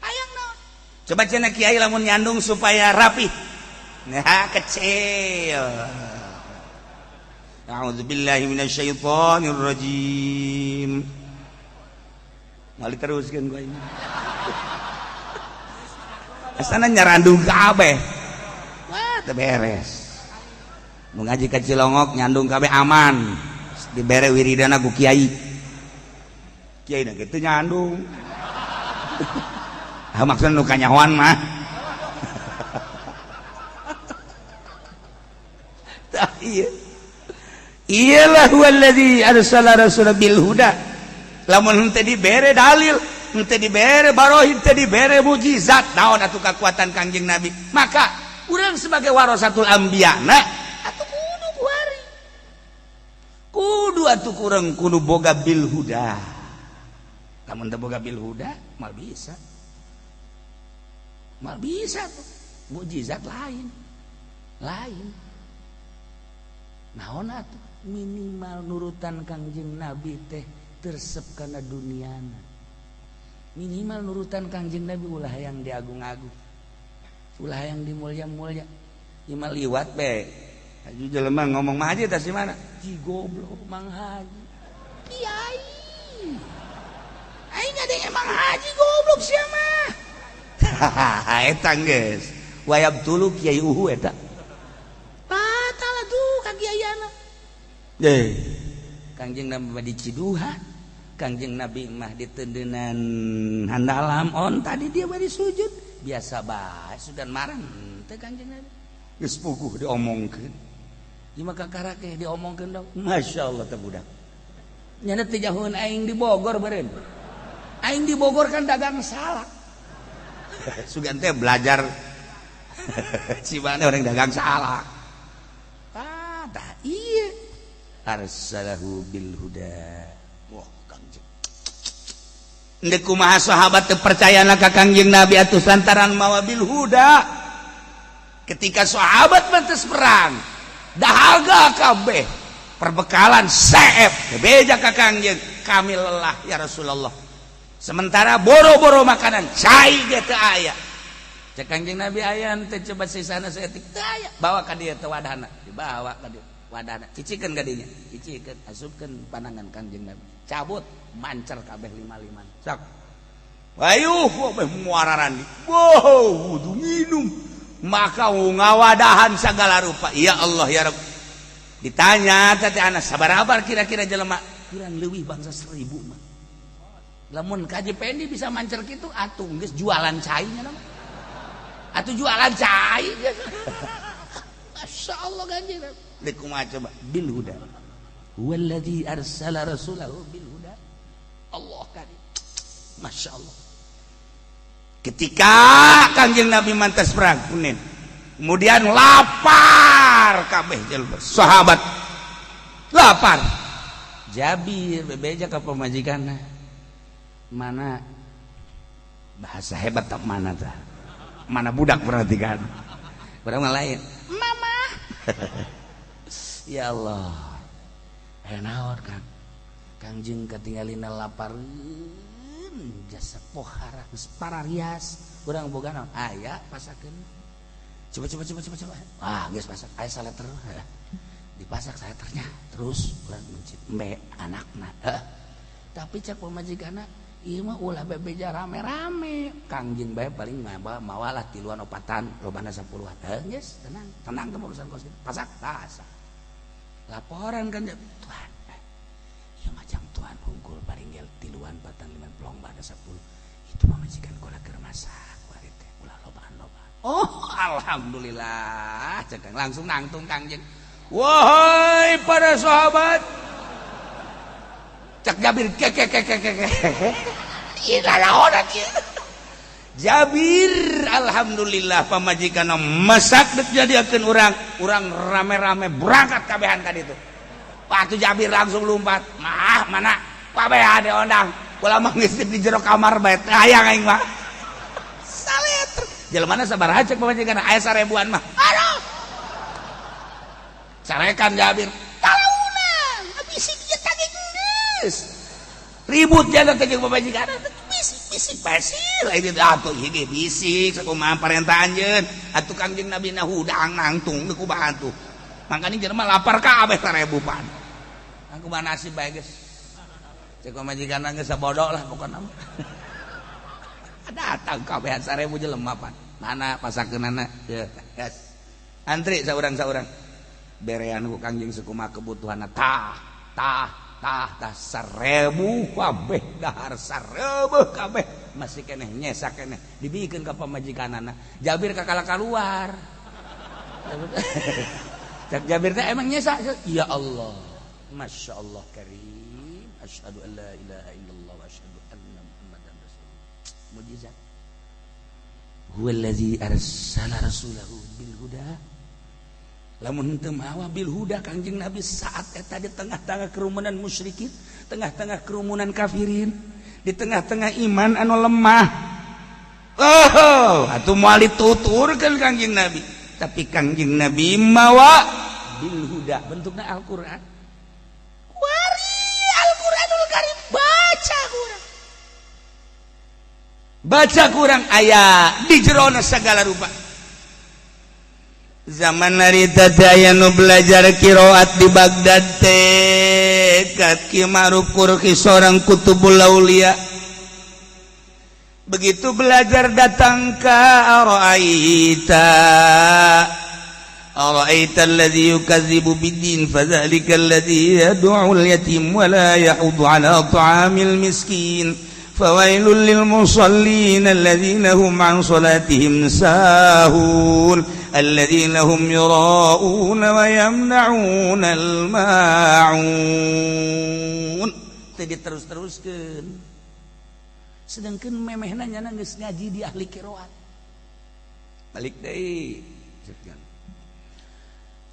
Hayang naon? Coba cenah kiai lamun nyandung supaya rapi. Nah, kecil. A'udzubillahi minasyaitonirrajim. Mal diteruskeun gua ini. Asana nyarandung kabeh. Wah, teu beres. Nu ngaji ka Cilongok nyandung kabeh aman. Dibere wiridana ku kiai. Kiai na kitu nyandung. Ah maksudna nu kanyahoan mah. Tah ieu. Iyalah huwallazi arsala rasulahu bil huda. Lamun henteu dibere dalil, henteu dibere barohin, henteu dibere mukjizat, naon atuh kakuatan Kangjeng Nabi? Maka urang sebagai warasatul anbiya na atuh kudu kuari. Kudu atuh kurang kudu boga bil huda. Lamun teu boga bil huda, mal bisa. Mal bisa tuh. Mukjizat lain. Lain. Naon atuh minimal nurutan Kangjeng Nabi teh tersep kana duniana. Minimal nurutan Kangjeng Nabi ulah yang diagung-agung. Ulah yang dimulya-mulya. Ieu mah liwat be. Haji jelema ngomong mah haji tah si mana? Ji goblok Mang Haji. Kiai. Aing ngadenge Mang Haji goblok sia mah. Eta geus. Wayab tulu kiai uhu eta. Batal atuh ka kiaiana. Kangjeng Nabi mah di Ciduha, Kangjeng Nabi mah di tendenan handalam on tadi dia bari sujud biasa bae sugan marang teh Kangjeng Nabi. Geus puguh diomongkeun. Ieu mah kakara ke diomongkeun dong. Masya Allah teh budak. Nyana teh jauheun aing di Bogor beureun. Aing di Bogor kan dagang salak. Sugan teh belajar si mana orang dagang salak. Ah, tah ieu. Arsalahu bil huda. Wah, Kangjeng. Ndek kumaha sahabat teu percaya na ka Kangjeng Nabi atuh lantaran mawa bil huda. Ketika sahabat mentes perang, dahaga kabeh, perbekalan seep, beja ka Kangjeng, kami lelah ya Rasulullah. Sementara boro-boro makanan, cai ge teu aya. Cek Kanjeng Nabi, aya teh coba sisana saeutik? Teu aya. Bawa ka dieu teh wadahna. Dibawa ka dieu wadahna, cicikeun ka dinya, cicikeun, asupkeun panangan Kanjeng Nabi, cabut, mancer kabeh lima-lima. Sok, ayuh, kabeh muararandi. Wow, wudu minum, maka ngawadahan segala rupa. Ya Allah, ya Rabb. Ditanya tadi anak, sabaraha kira-kira jelema? Kurang lebih bangsa 1.000 mah. Lamun kaji pendi bisa mancer gitu atuh geus jualan cainya nama atuh jualan cai. Masya Allah, Kanjeng Nabi kumaha coba? Bil huda, huwallazi arsala rasulahu bil huda. Allah karim, Masya Allah. Ketika Kanjeng Nabi mantas perang Hunain, kemudian lapar kabeh jelema sahabat, lapar. Jabir bebeja ka pamajikanna, mana bahasa hebat tak, mana tah, mana budak, perhatikan urang mah lain mama. Ya Allah, aya naon, Kang? Kangjeng katinggalina lapareun, jasa pohara geus pararias. Urang boga naon? Aya, pasakeun. Coba, coba, coba, coba, coba. Ah, geus pasak, aya saleter. Dipasak saleternya, terus urang mencit embe anakna. Tapi cek pamajikanna, ieu mah ulah bebeja rame-rame, Kangjeng bae paling mawalah tiluan opatan, lobana 10-an. Heuh, geus tenang, tenang teh urusan kos kitu. Pasak, pasak. Laporan kan, Tuhan, ieu macam Tuhan hungkul paling gel tiluan patan lima plong pada 10. Itu pamajikan kula keur masak kuari teh, ulah lobaan-lobaan. Oh, alhamdulillah, cek langsung nangtung Kangjeng. Wahai para sahabat, cek Jabir, ke ke ke ke ke ke. Ieu naon ieu? Jabir, alhamdulillah pamajikan masak dek jadiakeun urang, urang rame-rame berangkat kabehan ka ditu. Waktu Jabir langsung lompat, mah mana kabehan diondang. Kula mah geus di jero kamar bae, teu hayang aing mah. Saleter. Jelema sabaraha cek pamajikan? Aya 1.000-an mah. Aduh. Carekan Jabir. Talaunan, bisik ieu tadi geus. Ribut jana teh jeung pamajikan. Bisik bisik pasir lain itu atuh ieu bisik sakumaha parentah anjeun. Atuh Kangjeng Nabi na hudang nangtung teu kumaha atuh. Makanya jelema lapar kabeh 1.000 pan. Aku mah nasib bae geus. Cek pamajikan geus sabodo lah pokona mah. Datang kabehan 1.000 jelema pan. Mana pasakeunana? Yes. Antri saurang-saurang. Berean ku Kangjeng sekumaha kebutuhanna, tah tah tah tah, 1.000 kabeh dahar, 1.000 kabeh, masih keneh, nyesa keneh, dibikeun ka pamajikanana. Jabir kakala keluar. Cek Jabir teh, emang nyesa? Ya Allah, Masya Allah karim, asyhadu an la ilaha illallah wa asyhadu anna Muhammadan rasulullah. Mujizat, huwallazi arsala rasulahu bil huda. Lamun henteu mawa bil huda Kangjeng Nabi saat eta di tengah-tengah kerumunan musyrikin, tengah-tengah kerumunan kafirin, di tengah-tengah iman anu lemah, oh atuh moal dituturkeun Kangjeng Nabi. Tapi Kangjeng Nabi mawa bil huda, bentukna Al-Qur'an. Kuari Al-Qur'anul Karim baca kurang, baca kurang, aya di jerona segala rupa. Zaman harita teh aya nu belajar qiraat di Baghdad teh ka Ki Ma'ruf Karkhi, seorang kutubul aulia. Begitu belajar datang ka ara'aita ara'aita alladhi yukadzibu biddin fadzalika alladhi yad'u al-yatim wa la yahuddu ala ta'amil miskin fawailul lil musallin alladzina hum an salatihim sahun alladzina hum yura'una wa yamna'una al-ma'un. Teu diterus-teruskeun, sedangkan memehna nyana geus ngaji di ahli qiraat. Balik deui.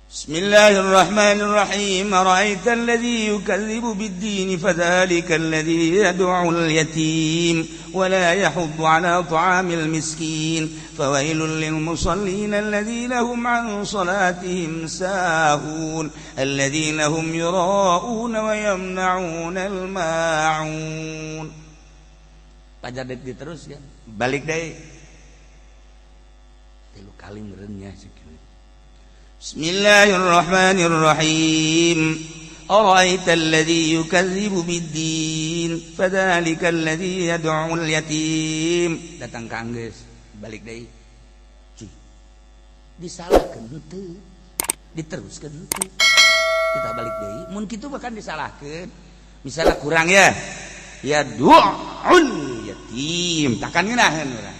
Bismillahirrahmanirrahim. Ara'aita alladhi yukadzibu bid-din fadzalika alladhi yad'u al-yatim wa la yahuddu 'ala ta'amil miskin fawailul lil musallin alladhina hum 'an salatihim sahun alladhina hum yura'una wa yamna'una al-ma'un. Pajar deuk diteruskeun. Balik deui. Tilu kali meureunnya sakieu. Bismillahirrahmanirrahim. أرأيت الذي يكذب بالدين فذلك الذي يدعو اليتيم. Datang ka anggeus, balik deui. Cih. Disalahkeun henteu. Diteruskeun henteu. Kita balik deui. Mun kitu bahkan disalahkeun. Misalnya kurang ya. Ya du'ul yatim. Takkan ngeunaheun urang.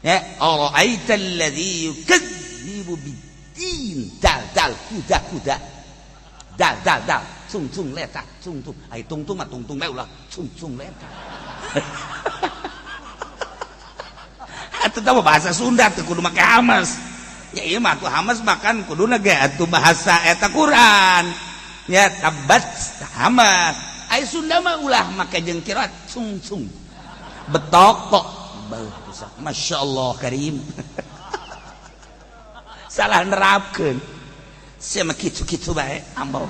Ya, ara'aita alladhi yukadzibu bid-din. Dal dal kuda kuda. Dal dal dal cung cung letak cung cung ai tung tung mah tung tung bae ulah cung cung letak. Atuh tah bahasa Sunda teu kudu make hamas. Ya ieu mah atuh hamas makan kuduna ge atuh bahasa eta Quran. Ya tabat hamas. Ai Sunda mah ulah make jeung kirat cung cung. Betok kok. Masya Allah karim. Salah nerapkeun. Sia mah kitu-kitu bae ambo.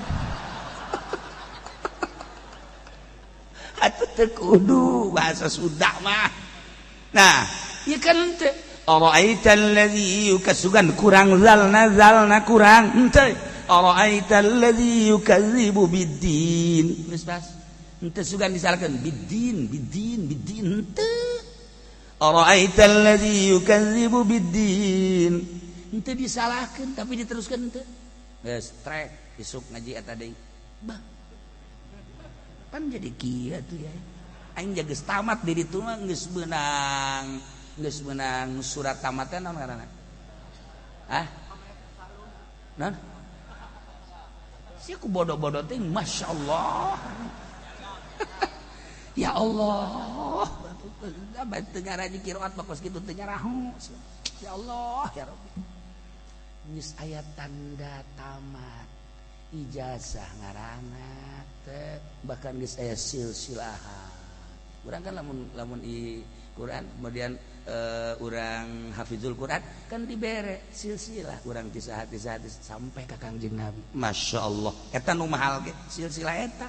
Atuh teu kudu bahasa Sunda mah. Nah, ieu kan teu ara'aita allazi yukasugan kurang zalna zalna kurang henteu. Ara'aita allazi yukadzibu biddin. Geus bas. Henteu sugan disalahkeun biddin biddin biddin henteu. Ara'aita allazi yukadzibu biddin. Henteu disalahkeun tapi diteruskeun henteu. Geus trek isuk ngaji eta deui. Bah. Pan jadi kieu atuh ya. Aing geus tamat di ditu mah geus meunang surat tamatna naon ngaranna? Hah? Naon? Sia ku bodoh-bodoh teh masyaallah. Ya Allah. Abah teu ngaraji qiraat mah kos kitu teu nyaraho. Ya Allah ya Rabbi. Geus aya tanda tamat ijazah ngaranna teh bahkan geus aya silsilahan. Urang kan lamun lamun i Quran kemudian urang hafizul Quran kan dibere silsilah urang ti saha ti saha sampai ka Kangjeng Nabi. Masya Allah eta nu mahal ge silsilah eta.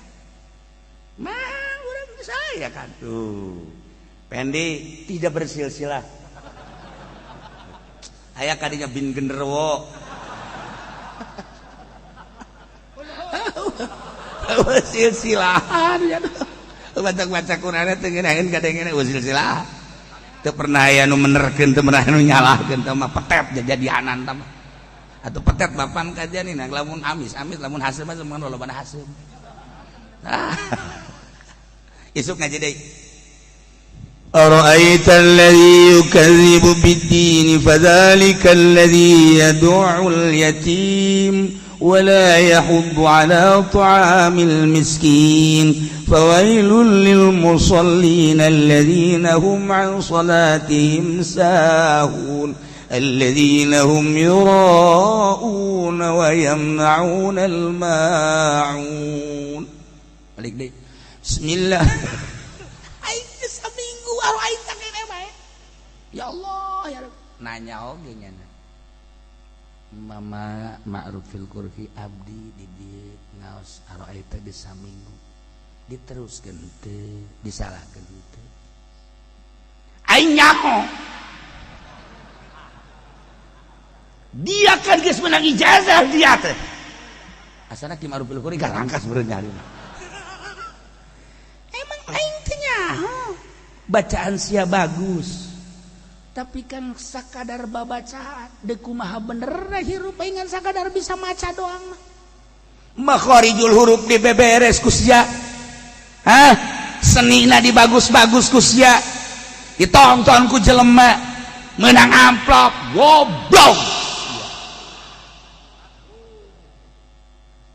Mah urang geus aya kan. Tuh. Pendi tidak bersilsilah. Aya kadinya bin genderuwo. Silsilahan ya. Baca-baca Qur'an teh ngeunaheun kadengena silsilah. Teu pernah aya nu menerkeun, teu pernah anu nyalahkeun, teu mah petet jadianan tah mah. Atuh petet bapan kajian ini lamun amis, amis lamun haseum mah mun lolobana haseum. Isuk ngaji deui. أرأيت الذي يكذب بالدين فذلك الذي يدع اليتيم ولا يحض على طعام المسكين فويل للمصلين الذين هم عن صلاتهم ساهون الذين هم يراءون ويمنعون الماعون. Balik deh. Bismillah. Aing saminggu aing kene bae. Ya Allah ya Rabb. Nanya oge nya. Mama Ma'rufil Qurhi abdi di dieu ngaos araita geus saminggu. Diteruskeun teu, disalahkeun teu. Aing nyaho. Dia kan geus menang ijazah dia teh. Asana Ki Ma'rufil Qurhi garangkas beureun nyari. Emang aing teh nyaho. Bacaan sia bagus. Tapi kan sakadar babacaan deuk kumaha bener hirup aing ngan sakadar bisa maca doang mah. Makharijul huruf dibeberes ku sia. Hah? Senina dibagus-bagus ku sia. Ditonton ku jelema menang amplop goblok.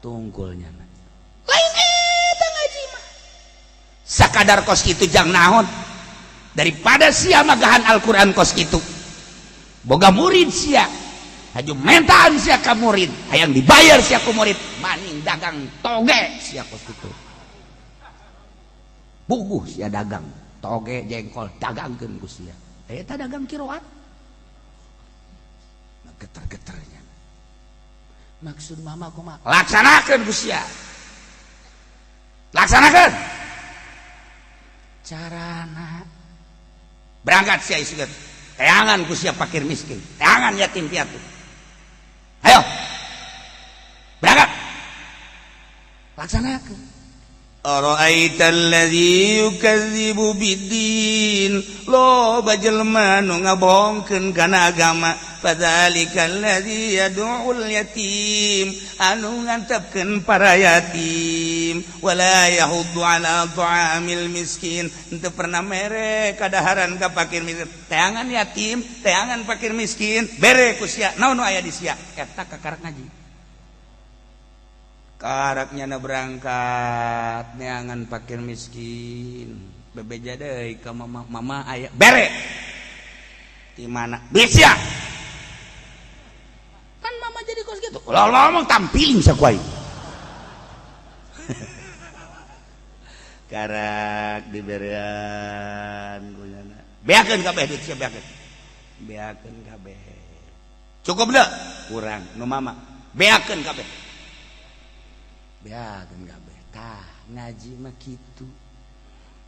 Tungkulnya lain eta ngaji mah. Sakadar kos kitu jang naon? Daripada sia magahan Al-Qur'an kos kitu. Boga murid sia. Haju mentaan sia ka murid, hayang dibayar sia ku murid, maning dagang toge sia kos kitu. Buguh sia dagang toge jengkol dagangkeun ku sia. Eta dagang kiroat. Geter-geternya. Maksud mama kumaha? Laksanakeun ku sia. Laksanakeun. Carana Berangkat sia isukeun. Teangan ku sia fakir miskin, teangan yatim piatu. Ayo. Berangkat. Laksanakeun. Ara'aita alladzi yukadzibu biddin, loba jelema nu ngabohongkeun kana agama. Fadzalikal ladzi yad'ul yatim, anu ngantepkeun para yatim. Wala yahuddu ala ta'amil miskin, henteu pernah mere kadaharan ka fakir miskin. Teangan yatim, teangan fakir miskin, bere ku sia. Naon nu aya di sia? Eta kakarak ngaji. Karaknya na berangkat neangan fakir miskin, bebeja deui ka mama. Mama aya, bere. Di mana bisa kan mama jadi kos gitu. Ulah ngomong, tampilin sakuai. Karak diberean kunyana, beakeun kabeh duit sia, beakeun, beakeun kabeh. Cukup deh? Kurang nu mama. Beakeun kabeh, beakeun kabeh. Tah, ngaji mah kitu.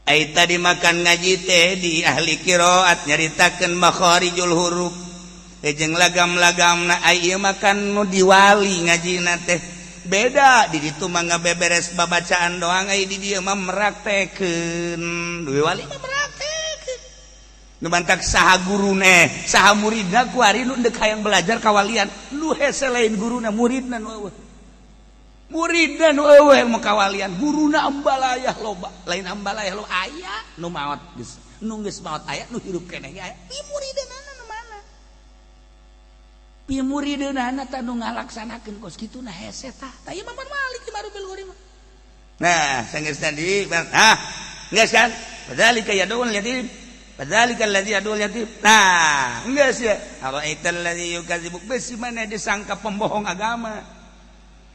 Ai tadi makan ngaji teh di ahli qiraat nyaritakeun makharijul huruf jeung lagam-lagamna. Ai ieu makan nu diwali ngajina teh beda. Di ditu mah ngabeberes babacaan doang, ai di dieu mah meraktekeun. Duwe wali mah meraktekeun. Nu mantak saha gurune, saha muridna kuari nu deuk hayang belajar kawalian, nu hese lain guruna, muridna nu eueuh. Muridna nu eueuh mau kawalian, guruna ambalayah loba. Lain ambalayah loba, aya nu maot geus, nu geus maot aya, nu hirup keneh ge aya. Pi muridna nu mana? Pi muridna tah nu ngalaksanakeun kos kitu na hese tah. Tah, ieu mah Malik di Marubil Gori mah. Nah, sanggeus tadi, ah, geus kan? Fadzalika yad'ul yatim. Fadzalika alladzi yad'ul yatim. Nah, geus ya. Ara'aital ladzi yukadzibu, besi mana disangka pembohong agama.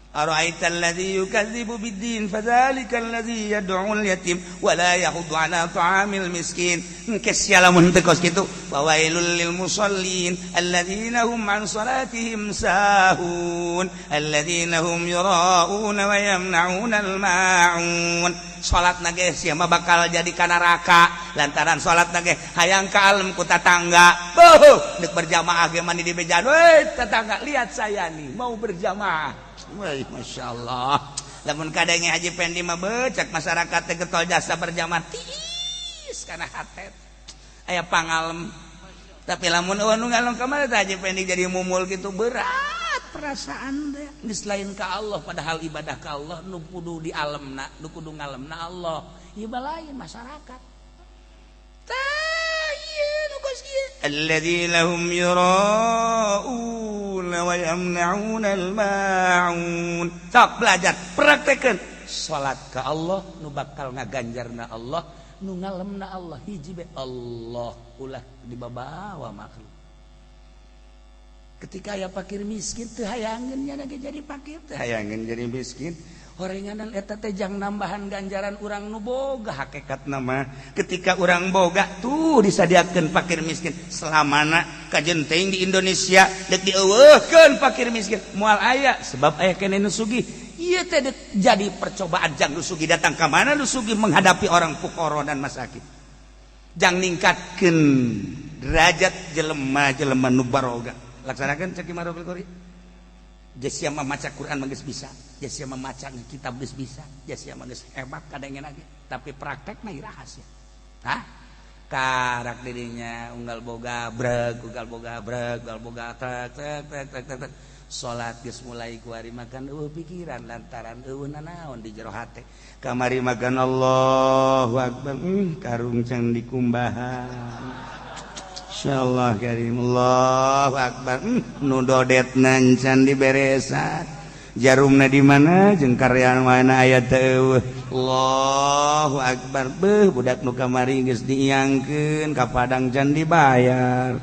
Ara'aita alladzi yukadzibu biddin, fadzalika alladzi yad'ul yatim wa la yahuddu ala ta'amil miskin. Engke sia lamun teu kos kitu, fawailul lil musallin alladzina hum an salatihim sahun, alladzina hum yura'una wa yamna'una al ma'un. Salat na ge sia mah bakal jadi ka neraka lantaran salat na ge hayang ka alem ku tatangga. Beuh, deuk berjamaah ge mani dibejaan, "Woi tetangga, lihat saya nih mau berjamaah." Wah, Masya Allah. Lamun kadenge Haji Pendi mah becak masyarakat teh getol jasa berjamaah tiis kana hatet. Aya pangalem. Tapi lamun eueuh nu ngalem ka mana teh Haji Pendi jadi mumul gitu, berat perasaan teh. Geus lain ka Allah, padahal ibadah ka Allah nu kudu di alemna, nu kudu ngalemna Allah. Ieu lain masyarakat. Tah, ieu nu kos kieu. Alladzina hum yura'una wa yamna'una al-ma'un. Sok belajar, praktekeun. Salat ka Allah nu bakal ngaganjarna Allah, nu ngalemna Allah, hiji be Allah, ulah dibabawa makhluk. Ketika aya fakir miskin teu hayangeun nya ge jadi fakir, teu hayangeun jadi miskin. Horenganan eta teh jang nambahan ganjaran urang nu boga. Hakikat nama ketika urang boga tuh disadiakeun fakir miskin. Selamana kajen teuing di Indonesia deuk dieuweuhkeun fakir miskin moal aya, sebab aya keneh nu sugih. Ieu teh deuk jadi percobaan jang nu sugih datang ka mana nu sugih menghadapi orang fukara dan masakin, jang ningkatkeun derajat jelema-jelema nu baroga. Laksanakeun cek Imam Qori. Sia mah maca Quran mah geus bisa, sia mah maca kitab geus bisa, sia mah geus hebat kadengen lagi, tapi praktekna iraha sia? Hah? Karak dirinya unggal boga breg, unggal boga breg, unggal boga tek tek tek tek tek tek. Salat geus mulai kuari makan eueuh pikiran lantaran eueuh nanaon di jero hate. Kamari makan Allahu akbar, karung can dikumbahan. Insyaallah karim, Allahu akbar, nu dodetna can diberesan, jarumna di mana jeung karyan mana aya teu. Allahu akbar, beuh, budak nu kamari geus diiangkeun ka Padang can dibayar.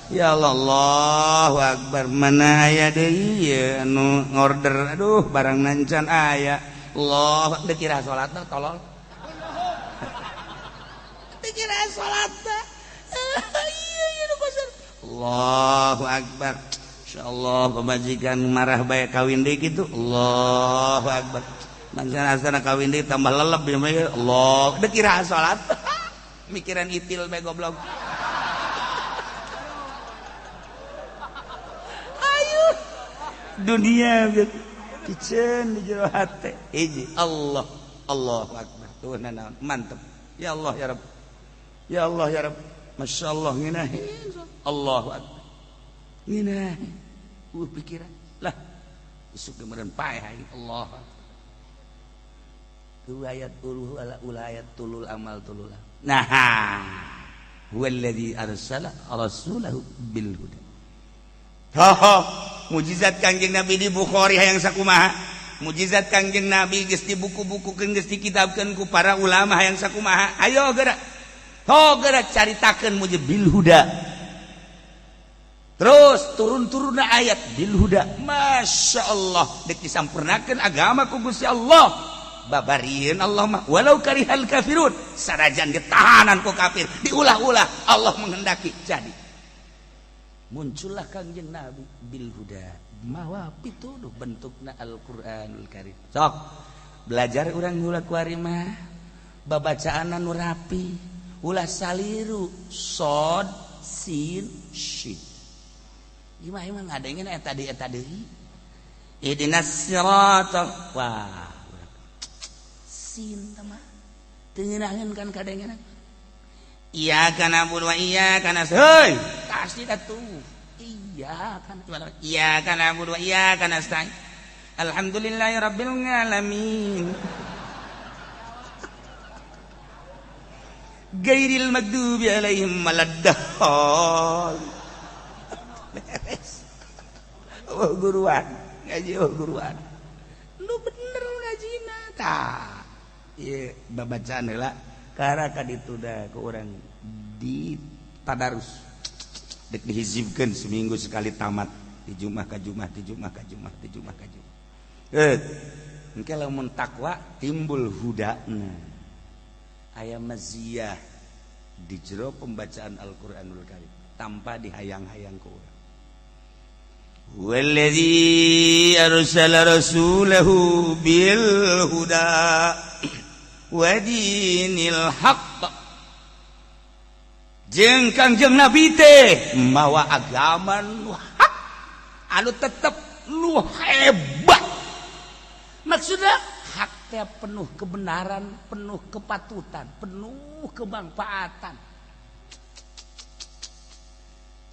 Ya Allah, Allahu akbar, mana aya deui ieu anu ngorder, aduh, barang nancan aya. Allah, deuk kira salatna tolol, teu kira salatna. Allahu akbar, insyaallah pemajikan marah bae kawin deui kitu. Allahu akbar, mansana asana kawin deui tambah lelep ya. Allah, deuk kira salat mikiran itil bae, goblok. Dunia piceun di jero hate. Hiji Allah, Allahu akbar. Tuh naon mantep. Ya Allah ya Rabb. Ya Allah ya Rabb. Masya Allah ngeunah. Allahu akbar. Ngeunah. Pikiran lah. Isuk kemarin paeh aing Allah. Tu ayat uluh ala ulayat tulul amal tulul. Nah, huwallazi arsala rasulahu bil huda. Ho, mujizat Kangjeng Nabi di Bukhari hayang sakumaha. Mujizat Kangjeng Nabi geus dibuku-bukukeun geus dikitabkeun ku para ulama hayang sakumaha. Ayo geura. Ho geura caritakeun mujizat bil huda. Terus turun-turunna ayat bil huda. Masya Allah dek disampurnakeun agama ku Gusti Allah. Babarieun Allah mah walau karihal kafirun, sanajan ditahanan ku kafir, diulah-ulah Allah menghendaki jadi. Muncullah Kangjeng Nabi bil huda, mawa pituduh bentukna Al-Qur'anul Karim. Sok belajar urang heula kuari mah babacaan anu rapi, ulah saliru sod sin shin. Gimana emang ngadengin eta deui eta deui. Ihdinas siratal, wah sin mah teu ngeunaheun kan kadengenan. Iyyaka na'budu wa iyyaka nasta'in. Pasti atuh. Iyyaka iyyaka na'budu wa iyyaka nasta'in. Alhamdulillahirabbil alamin. Gairil maghdubi alaihim waladdallin. Beres. Oh guruan, ngaji oh guruan. Lu bener ngajina tah. Ieu babacaan heula karaka dituda ku urang di tadarus. Dek dihizibkeun seminggu sekali tamat di Jumat ka Jumat, di Jumat ka Jumat, di Jumat ka Jumat. Engke lamun takwa timbul hudana. Aya maziyah di jero pembacaan Al-Qur'anul Karim tanpa dihayang-hayang ku urang. Wallazi arsala rasulahu bil huda wa dinil haqq. Jeung Kangjeng Nabi teh mawa agama nu hak anu tetep nu hebat. Maksudna hak teh penuh kebenaran, penuh kepatutan, penuh kemanfaatan.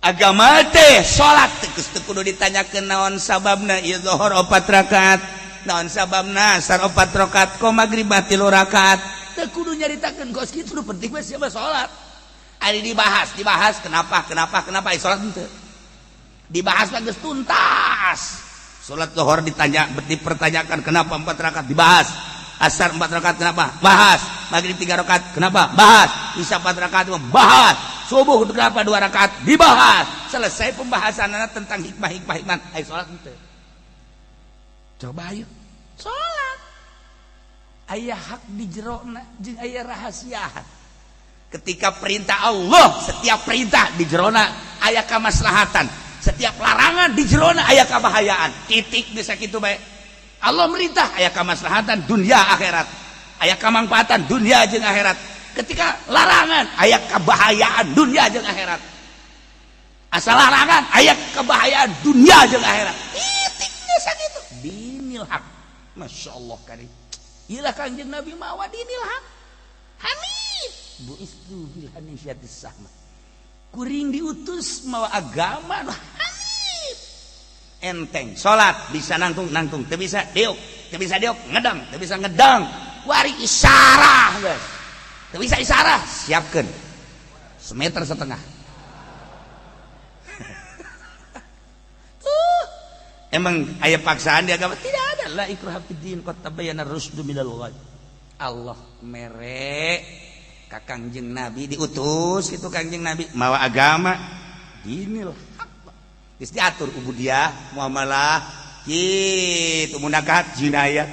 Agama teh salat teh geus teu kudu ditanyakeun naon sababna ieu zuhur 4 rakaat, naon sababna asar 4 rakaat, ko magrib 3 rakaat. Teu kudu nyaritakeun kos kitu, nu penting mah siapa salat. Ari dibahas, dibahas kenapa kenapa kenapa ai salat henteu. Dibahas mah geus tuntas. Salat zuhur ditanya, dipertanyakan kenapa 4 rakaat, dibahas. Asar 4 rakaat kenapa? Bahas. Maghrib 3 rakaat kenapa? Bahas. Isya 4 rakaat bahas. Subuh kenapa 2 rakaat? Dibahas. Selesai pembahasan tentang hikmah-hikmah hikmah. Ayo salat henteu. Coba ayo. Salat. Aya hak di jerona jeung aya rahasia. Ketika perintah Allah, setiap perintah di jerona aya kamaslahatan. Setiap larangan di jerona aya kabahayaan. Titik bisa kitu bae. Allah merintah aya kamaslahatan dunia akhirat. Aya kamangfaatan dunia jeung akhirat. Ketika larangan aya kebahayaan dunia jeung akhirat. Asal larangan aya kebahayaan dunia jeung akhirat. Titiknya sakitu. Dinil haq. Masya Allah karim. Iyalah Kangjeng Nabi mawa dinil haq. Hanif. Buistu bil hanifiyatis sahma. Kuring diutus mawa agama nu hanif. Enteng salat bisa nangtung nangtung, teu bisa diuk, teu bisa diuk ngedang, teu bisa ngedang. Wari isyarah geus. Teu bisa isyarah, siapkeun. 1,5 meter. Tuh. Emang aya paksaan di agama? Tidak ada. La ikraha fid din qad tabayyana rusdu minal ghayy. Allah mere ka Kangjeng Nabi diutus kitu Kangjeng Nabi mawa agama dinil haq. Geus diatur ubudiyah, muamalah, kitu munakahat, jinayat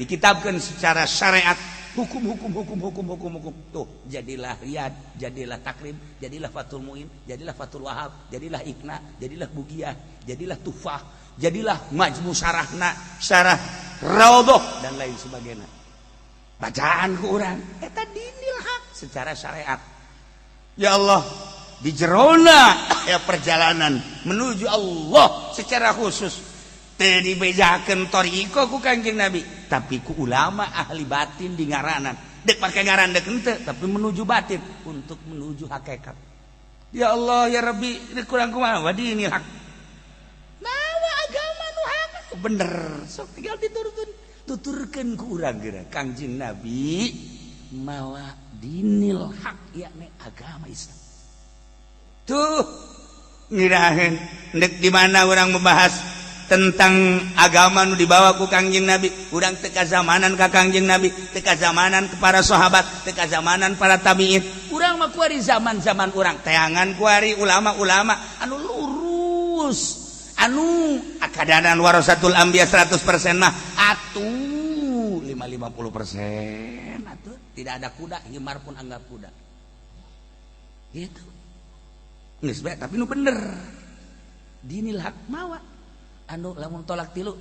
dikitabkeun secara syariat, hukum hukum hukum hukum hukum hukum. Tuh jadilah riyad, jadilah takrib, jadilah Fathul Muin, jadilah Fathul Wahab, jadilah Ikna, jadilah Bugiyah, jadilah Tufah, jadilah majmu syarahna, syarah Raudhah dan lain sebagainya. Bacaan ku urang eta dinil hak secara syariat. Ya Allah, di jerona ya perjalanan menuju Allah secara khusus. Teu dibejakeun thoriqoh ku Kangjeng Nabi, tapi ku ulama ahli batin di ngaranan. Dek pake ngaran dek henteu, tapi menuju batin untuk menuju hakikat. Ya Allah ya Rabbi, ini kurang kumaha wa dinil haq. Mawa agama nu hak bener, sok tinggal diturutun. Tuturkeun ku urang geura Kangjeng Nabi mawa dinil haq, yakni agama Islam. Tuh ngiraheun ndek di mana orang membahas tentang agama nu dibawa ku Kangjeng Nabi, urang teu kazamanan ka Kangjeng Nabi, teu kazamanan ke para sahabat, teu kazamanan para tabiin. Urang mah kuari zaman-zaman urang teangan kuari ulama-ulama anu lurus, anu akadanan warasatul anbiya 100% mah atuh 5 50% atuh tidak ada kuda, himar pun anggap kuda. Gitu. Geus bae, tapi nu bener. Dinil haq mawa anu lamun tolak tilu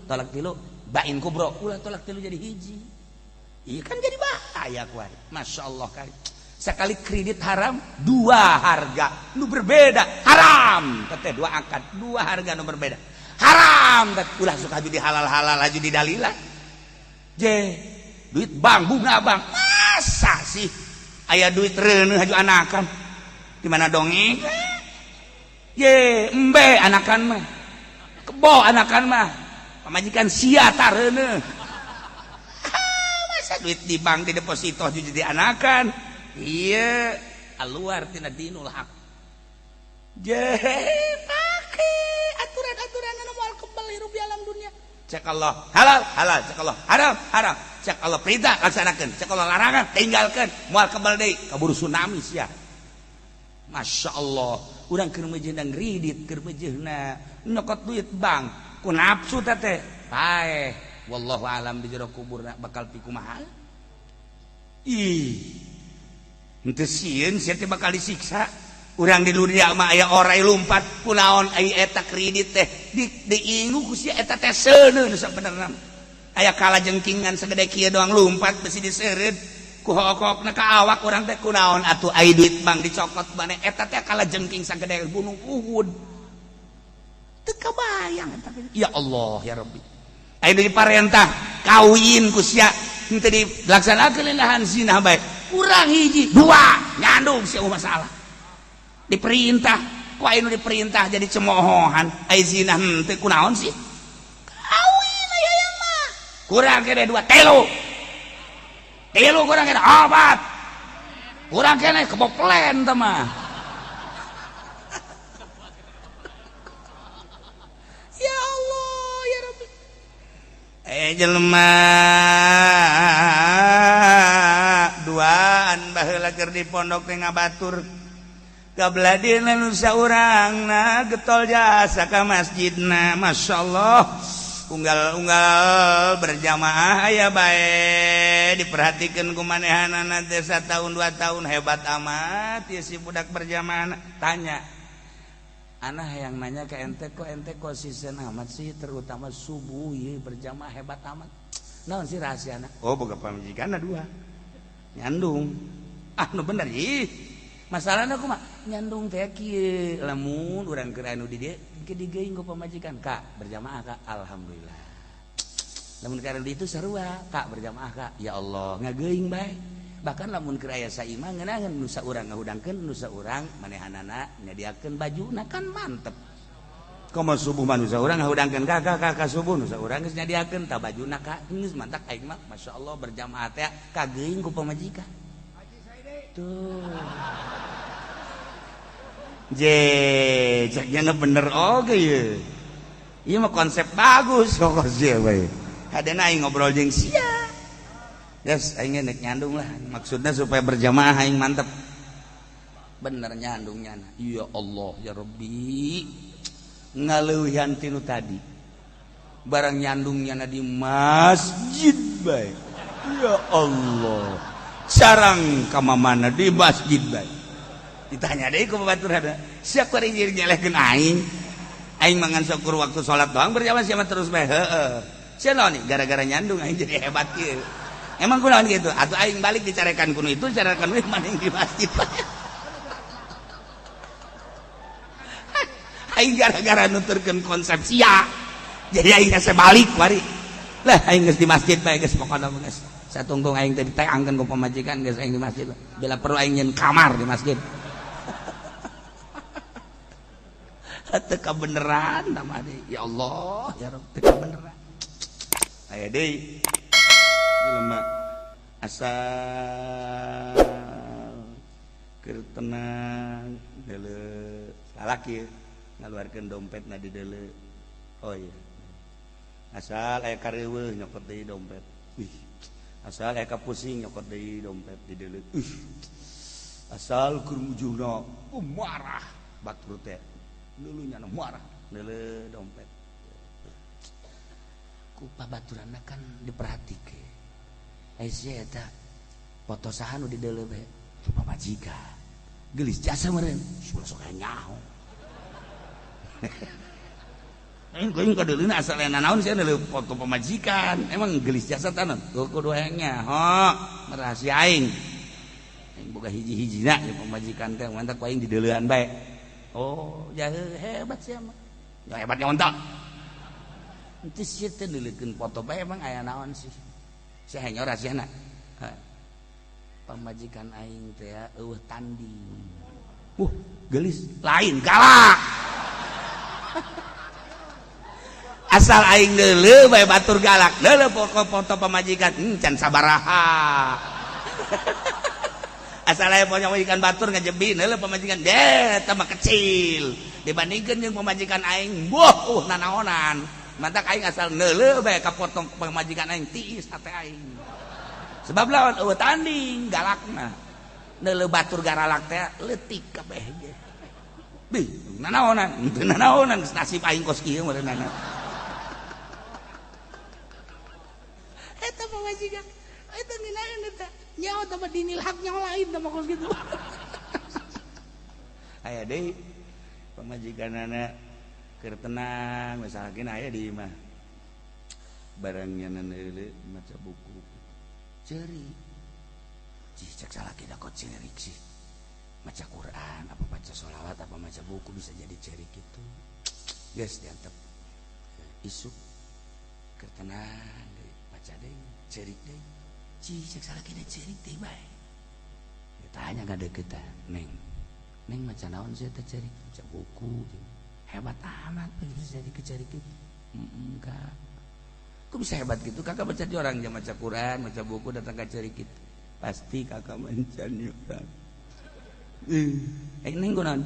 bain kubro ulah tolak tilu jadi hiji. Iya kan jadi bahaya kuari. Masya Allah kali sekali kredit haram dua harga nu berbeda haram teteh, dua akad dua harga nu berbeda haram teh. Ulah suka jadi halal halal aja di dalilan je duit bank, bunga bank, masa sih aya duit reuneuh haju anakan di mana dongeng ye embe anakan mah kebo anakan mah pamajikan sia tareuneuh. Masa duit di bank di deposito jadi anakan? Iya, keluar tina dinul haq je pake aturan-aturan anu moal kebal hirup di alam dunia. Cek Allah halal halal, cek Allah haram haram, cek Allah perintah laksanakeun, cek Allah larangan tinggalkeun, moal kebal deui, kaburu tsunami sia. Masya Allah, urang keur meujeuhna ngridit, keur meujeuhna nyokot duit bank ku nafsu teh paeh. Wallahu alam di jero kuburna bakal pikumaha. Ih, henteu sieun sia teh bakal disiksa. Urang di dunia mah aya orai lumpat kunaon ai eta kredit teh di diingu ku sia eta teh seuneun. Sabenerna aya kala jengkingan segede kieu doang lumpat besi diseureud ku hokokna ka awak urang teh. Kunaon atuh ai duit bank dicokot maneh eta teh kala jengking sagede gunung Uhud? Teu kabayang eta. Ya Allah ya Rabbi, ai diparentah kawin ku sia henteu dilaksanakeun, lahan zina bae. Kurang hiji dua nyandung sia, masalah diperintah ku anu diperintah jadi cemoohan, ai zina henteu. Kunaon sih kawin aya yang mah? Kurang kene dua, telu, tilu, kurang kene opat, kurang kene keboplen teh mah. Ya Allah ya Rabbi, eh jelema duaan baheula keur di pondok teh ngabatur gabladina nu saurangna getol jasa ka masjidna. Masya Allah, unggal-unggal berjamaah aya bae diperhatikan ku manehanana teh. Tahun 2 tahun hebat amat ya si budak berjamaah. Tanya anak yang nanya ke ente, kok ente konsisten amat sih, terutama subuh ya berjamaah hebat amat, naon sih rahasia? Oh, boga pamajikan dua nyandung. Ah, nu bener ih. Masalahnya aku mah nyandung teh kieu, lamun urang keur anu di dieu ke digeuing ku pamajikan, "Kak, berjamaah kak." Alhamdulillah. Lamun keur di itu sarua, "Kak, berjamaah kak." Ya Allah, ngageuing bae. Bahkan lamun keur aya saimah ngeunaheun nu saurang ngahudangkeun, nu saurang manehanana nyadiakeun bajuna, kan mantep. Komo subuh mah nu saurang ngahudangkeun, "Kak, kak, kak, subuh," nu saurang geus nyadiakeun tah bajuna, kak, geus mantak. Aing mah masyaallah berjamaah teh kageuing ku pamajikan tuh. Je, ceknya bener oke ye. Iya mah konsep bagus kok sia bae. Hadena aing ngobrol jeung sia. Yes, aing nek nyandung lah. Maksudnya supaya berjamaah aing mantep. Bener nyandungnya. Ya Allah ya Rabbi. Ngaleuwihan tinu tadi. Barang nyandungnya di masjid bae. Ya Allah. Sarang ka mana di masjid bae. Ditanya deh ku batur ada siapa rinjir nyelehkeun aing. Aing mangan syukur waktu sholat doang berjamaah siapa terus bae. Heeh, sia naon nih gara-gara nyandung aing jadi hebat kieu? Emang kunaon gitu atuh? Aing balik dicarekan kuno itu, carekan kuno maning di masjid. Aing gara-gara nuturkeun konsep sia. Jadi aing hese balik wari. Lah aing geus di masjid bae geus pokona geus. Satungtung aing teh diteangkeun ku pamajikan geus aing di masjid. Bila perlu aing nyeun kamar di masjid. Teu kabeneran tah mah deui. Ya Allah, ya Rabb, teu kabeneran. Aya deui. Jelema asal keur tenang deuleu lalaki ngaluarkeun dompetna di deuleu. Oh iya. Asal aya kareuweuh nyokot deui dompet. Wih. Asal aya kapusing nyokot deui dompet di deuleu. Ih. Asal keur mujurna marah batur teh. Lulunya marah deuleu dompet. Ku pabaturanna kan diperhatikeun. Ai sia eta foto saha nu di deuleu bae? Pamajikan. Geulis jasa meureun. Sok nyaho. Aing geuing ka deuleuna asal aya nanaon sia deuleu foto pamajikan. Emang geulis jasa tanon? Kudu hayang nyaho, rahasia aing. Aing boga hiji-hijina jeung pamajikan teh mantak ku aing di deuleuan bae. Oh, jahe hebat sia mah. Ya hebat nyontok. Henteu sia teh deuleukeun foto bae emang aya naon sih. Sia hayang rahasiana. Pamajikan aing teh eueuh tanding. Geulis lain galak. Asal aing deuleu bae batur galak. Deuleu foto pamajikan can sabaraha. Asal aya pamajikan batur ngajebi deuleu pamajikan deh eta mah kecil dibandingkeun jeung pamajikan aing boh nanaonan. Mantak aing asal deuleu bae ka foto pamajikan aing tiis hate aing. Sebab lawan eueuh tanding galakna. Deuleu batur garalak teh leutik kabeh ge. Bih, nanaonan, teu nanaonan nasib aing kos kieu meureunana. Eta pamajikan, eta ngeunaheun eta. Nyaho tah mah dinil hak nyaho lain tah mah kos kitu. Aya deui pamajikanana keur tenang misalkan aya di imah. Barang nyanan deuleu maca buku. Ceurik. Cih cek salaki da kok ceurik sih. Maca Quran, apa baca sholawat, apa maca buku bisa jadi ceurik gitu. Geus diantep. Isuk keur tenang deui, maca deui, ceurik deui. Cih cek salaki da ceurik deui bae. Ditanya ka deukeut Neng. Neng maca naon sih teh ceurik? Maca buku. Hebat amat bisa jadi kecerik gitu. Enggak. Kok bisa hebat gitu? Kakak baca di orang dia maca Quran, maca buku datang ke cerik gitu. Pasti kakak mencari orang. Neng kunaon?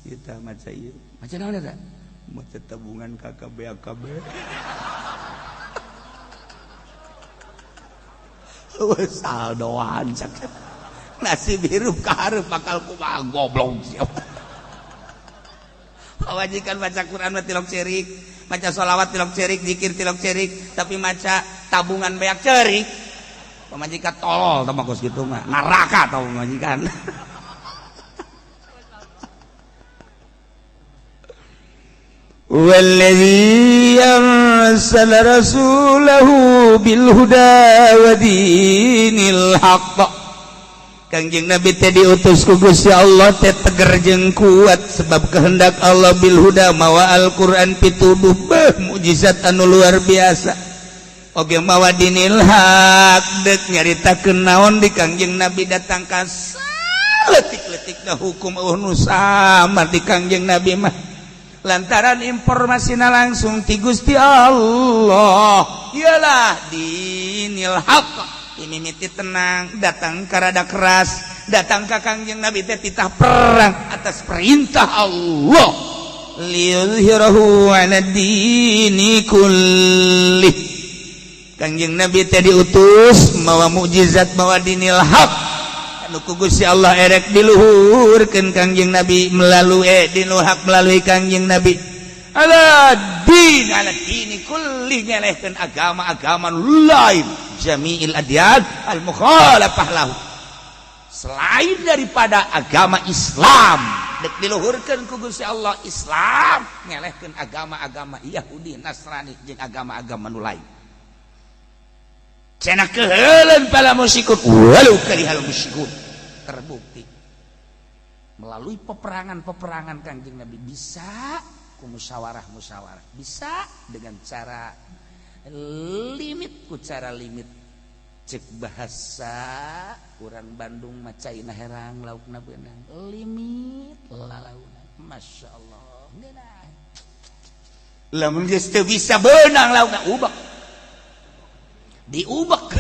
Kita maca ieu. Maca naon eta? Maca tabungan kakak BAKB. Wes saldoan cak. Nasib hirup ka hareup bakal kumaha goblok siapa. Pamajikan baca Quran mah tilok cerik, maca sholawat tilok cerik, zikir tilok cerik, tapi maca tabungan beak cerik. Pamajikan tolol tah mah kos kitu mah, neraka tah pamajikan. Wallazi arsala rasulahu bil huda wa dinil haqq. Kangjeng Nabi teh diutus ku Gusti Allah teh teger jeung kuat sebab kehendak Allah bil huda mawa Al-Qur'an pituduh beuh mukjizat anu luar biasa. Oge mawa dinil haq deuk nyaritakeun naon di Kangjeng Nabi datang ka leutik-leutikna hukum eueuh nu sama di Kangjeng Nabi mah. Lantaran informasina langsung ti Gusti Allah. Iyalah dinil haq. Ini miti tenang datang karada keras datang ka Kangjeng Nabi teh titah perang atas perintah Allah liyuzhirahu 'ala dini kullih. Kangjeng Nabi teh diutus mawa mukjizat mawa dinil haq anu ku Gusti Allah erek diluhurkeun Kangjeng Nabi melalui dinul haq melalui Kangjeng Nabi ala din ala dini kulli nyelehkeun agama-agama lain jami'il adyan al-mukhalafah lahu selain daripada agama Islam dek diluhurkeun ku Gusti Allah Islam ngelehkeun agama-agama Yahudi Nasrani jeung agama-agama nu lain cenah keheuleun pala musyrikun walau karihal musyrikun. Terbukti melalui peperangan-peperangan Kangjeng Nabi bisa ku musyawarah-musyawarah, bisa dengan cara limit, ku cara limit. Cek bahasa urang Bandung mah caina herang laukna beunang, limit lalauna. Masya Allah, ngeunah. Lamun geus teu bisa beunang laukna, ubek, diubek.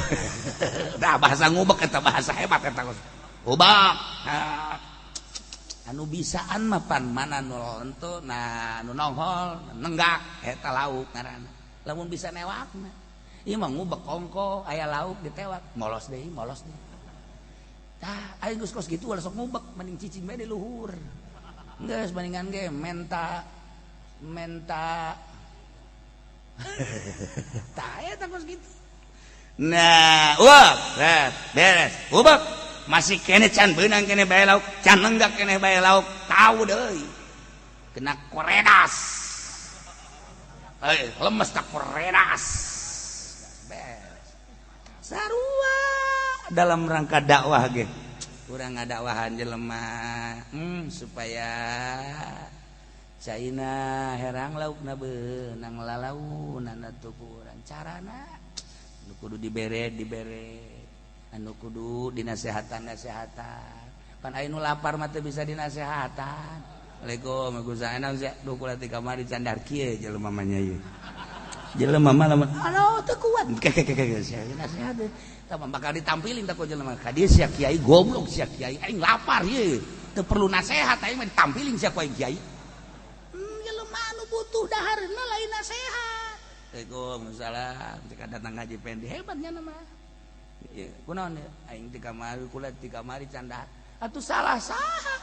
Nah, bahasa ngubek eta bahasa hebat eta, ubek. Nah, anu bisaan mah pan mana nu lentu, nah nu nongol nenggak eta lauk ngaranna. Lamun bisa newakna ieu mah ngubek kongko aya lauk ditewak, molos deui, molos deui. Tah aing geus kos kitu ulah sok ngubek, mending cicing bae di luhur geus, bandingan ge menta menta. Tah eta kos kitu. Nah, wah, beres ubek, masih kene can beunang kene bae lauk, can nenggak kene bae lauk, tahu deui kena koredas, eh lemes tak koredas, beres. Sarua dalam rangka dakwah ge, urang ngadakwahan jelema supaya caina herang laukna beunang lalaunan atuh ku urang. Carana anu kudu dibere dibere, anu kudu dinasehatan nasehatan. Pan aya nu lapar mah teu bisa dinasehatan. Assalamualaikum, Waalaikumsalam, sia duh kula ti kamari candar kieu jelema mah nya ieu jelema mah lamun aduh teu kuat ke ke ke sia nasihat tah bakal ditampilin tah ku jelema ka dieu, sia kiai goblok, sia kiai, aing lapar ieu teu perlu nasihat, aing mah ditampilin sia ku aing kiai. Jelema anu butuh dahareuna lain nasihat. Waalaikumsalam, cek datang ngaji pendi hebatnya nama. Ieu kunaon ieu aing ti kamari, kula ti kamari candar atuh salah saha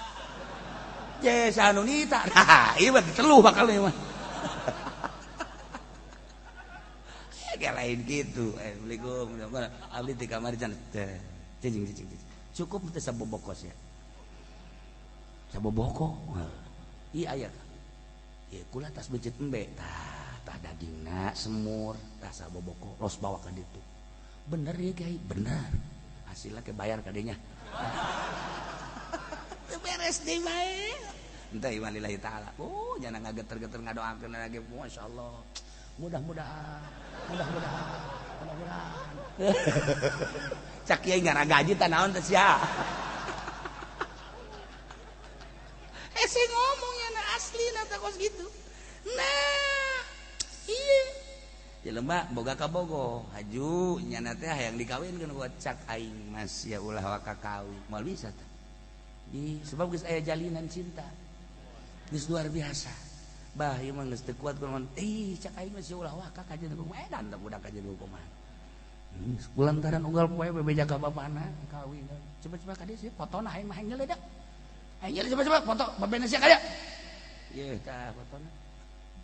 je saha nu nita. Nah, ieu mah diteluh bakal ieu mah. Kayak lain gitu. Assalamualaikum, abdi ti kamari can cicing cicing. Cukup teh sabobokos ya, saboboko iya aya ya kula tas becet embe tah tah dagingna semur tah saboboko los bawa ka ditu. Bener ya kiai, bener hasilnya ke bayar kadenya. Teu beres deui bae entah iman lillahi taala. Oh, jangan ngageter-geter ngadoakeun lagi, masyaallah, mudah-mudahan mudah-mudahan mudah-mudahan. Cak kiai ngara gaji tah naon teh sia. Hese ngomongnya na asli na teh kos gitu. Nah, iya jelema boga kabogo haju nyana teh hayang dikawinkeun ku cak aing mas ya ulah waka kawin moal bisa teh. Di sebab geus aya jalinan cinta geus luar biasa. Bah ieu mah geus teu kuat kunaon ih cak aing mah ulah waka ka jeung edan teh budak ka jeung kumaha. Kulantaran unggal poe bebeja ka bapana kawin. Coba-coba ka dieu sih fotona aing mah hayang nyeledak. Aing nyele coba-coba foto babena sia ka dieu. Ieu tah fotona.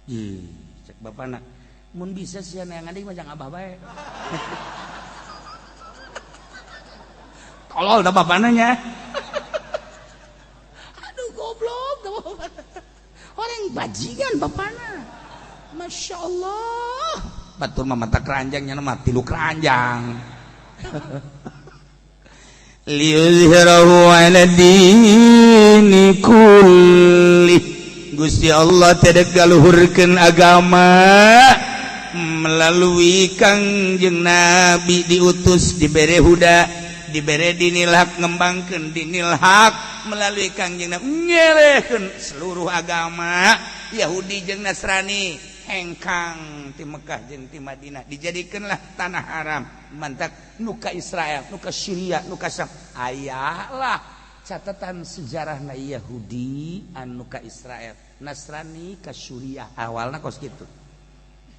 Ih cek bapana mun bisa sia neangan deui mah jang abah bae. Tolol da bapana nya. Aduh goblok da bapana. Orang bajingan bapana. Masya Allah. Batur mah mata keranjangnya mah tilu keranjang. Liyuzhirahu ala dini kulli. Gusti Allah tedek galuhurkeun agama melalui Kangjeng Nabi diutus, dibere huda, dibere dinil hak, ngembangkeun dinil hak melalui Kangjeng Nabi, ngelehkeun seluruh agama Yahudi jeung Nasrani hengkang ti Mekah jeung ti Madinah, dijadikeunlah tanah haram. Mantak nu ka Israel, nu ka Syria, nu ka Syam, ayalah catatan sejarahna Yahudi anu ka Israel, Nasrani ka Suriah, awalna kos kitu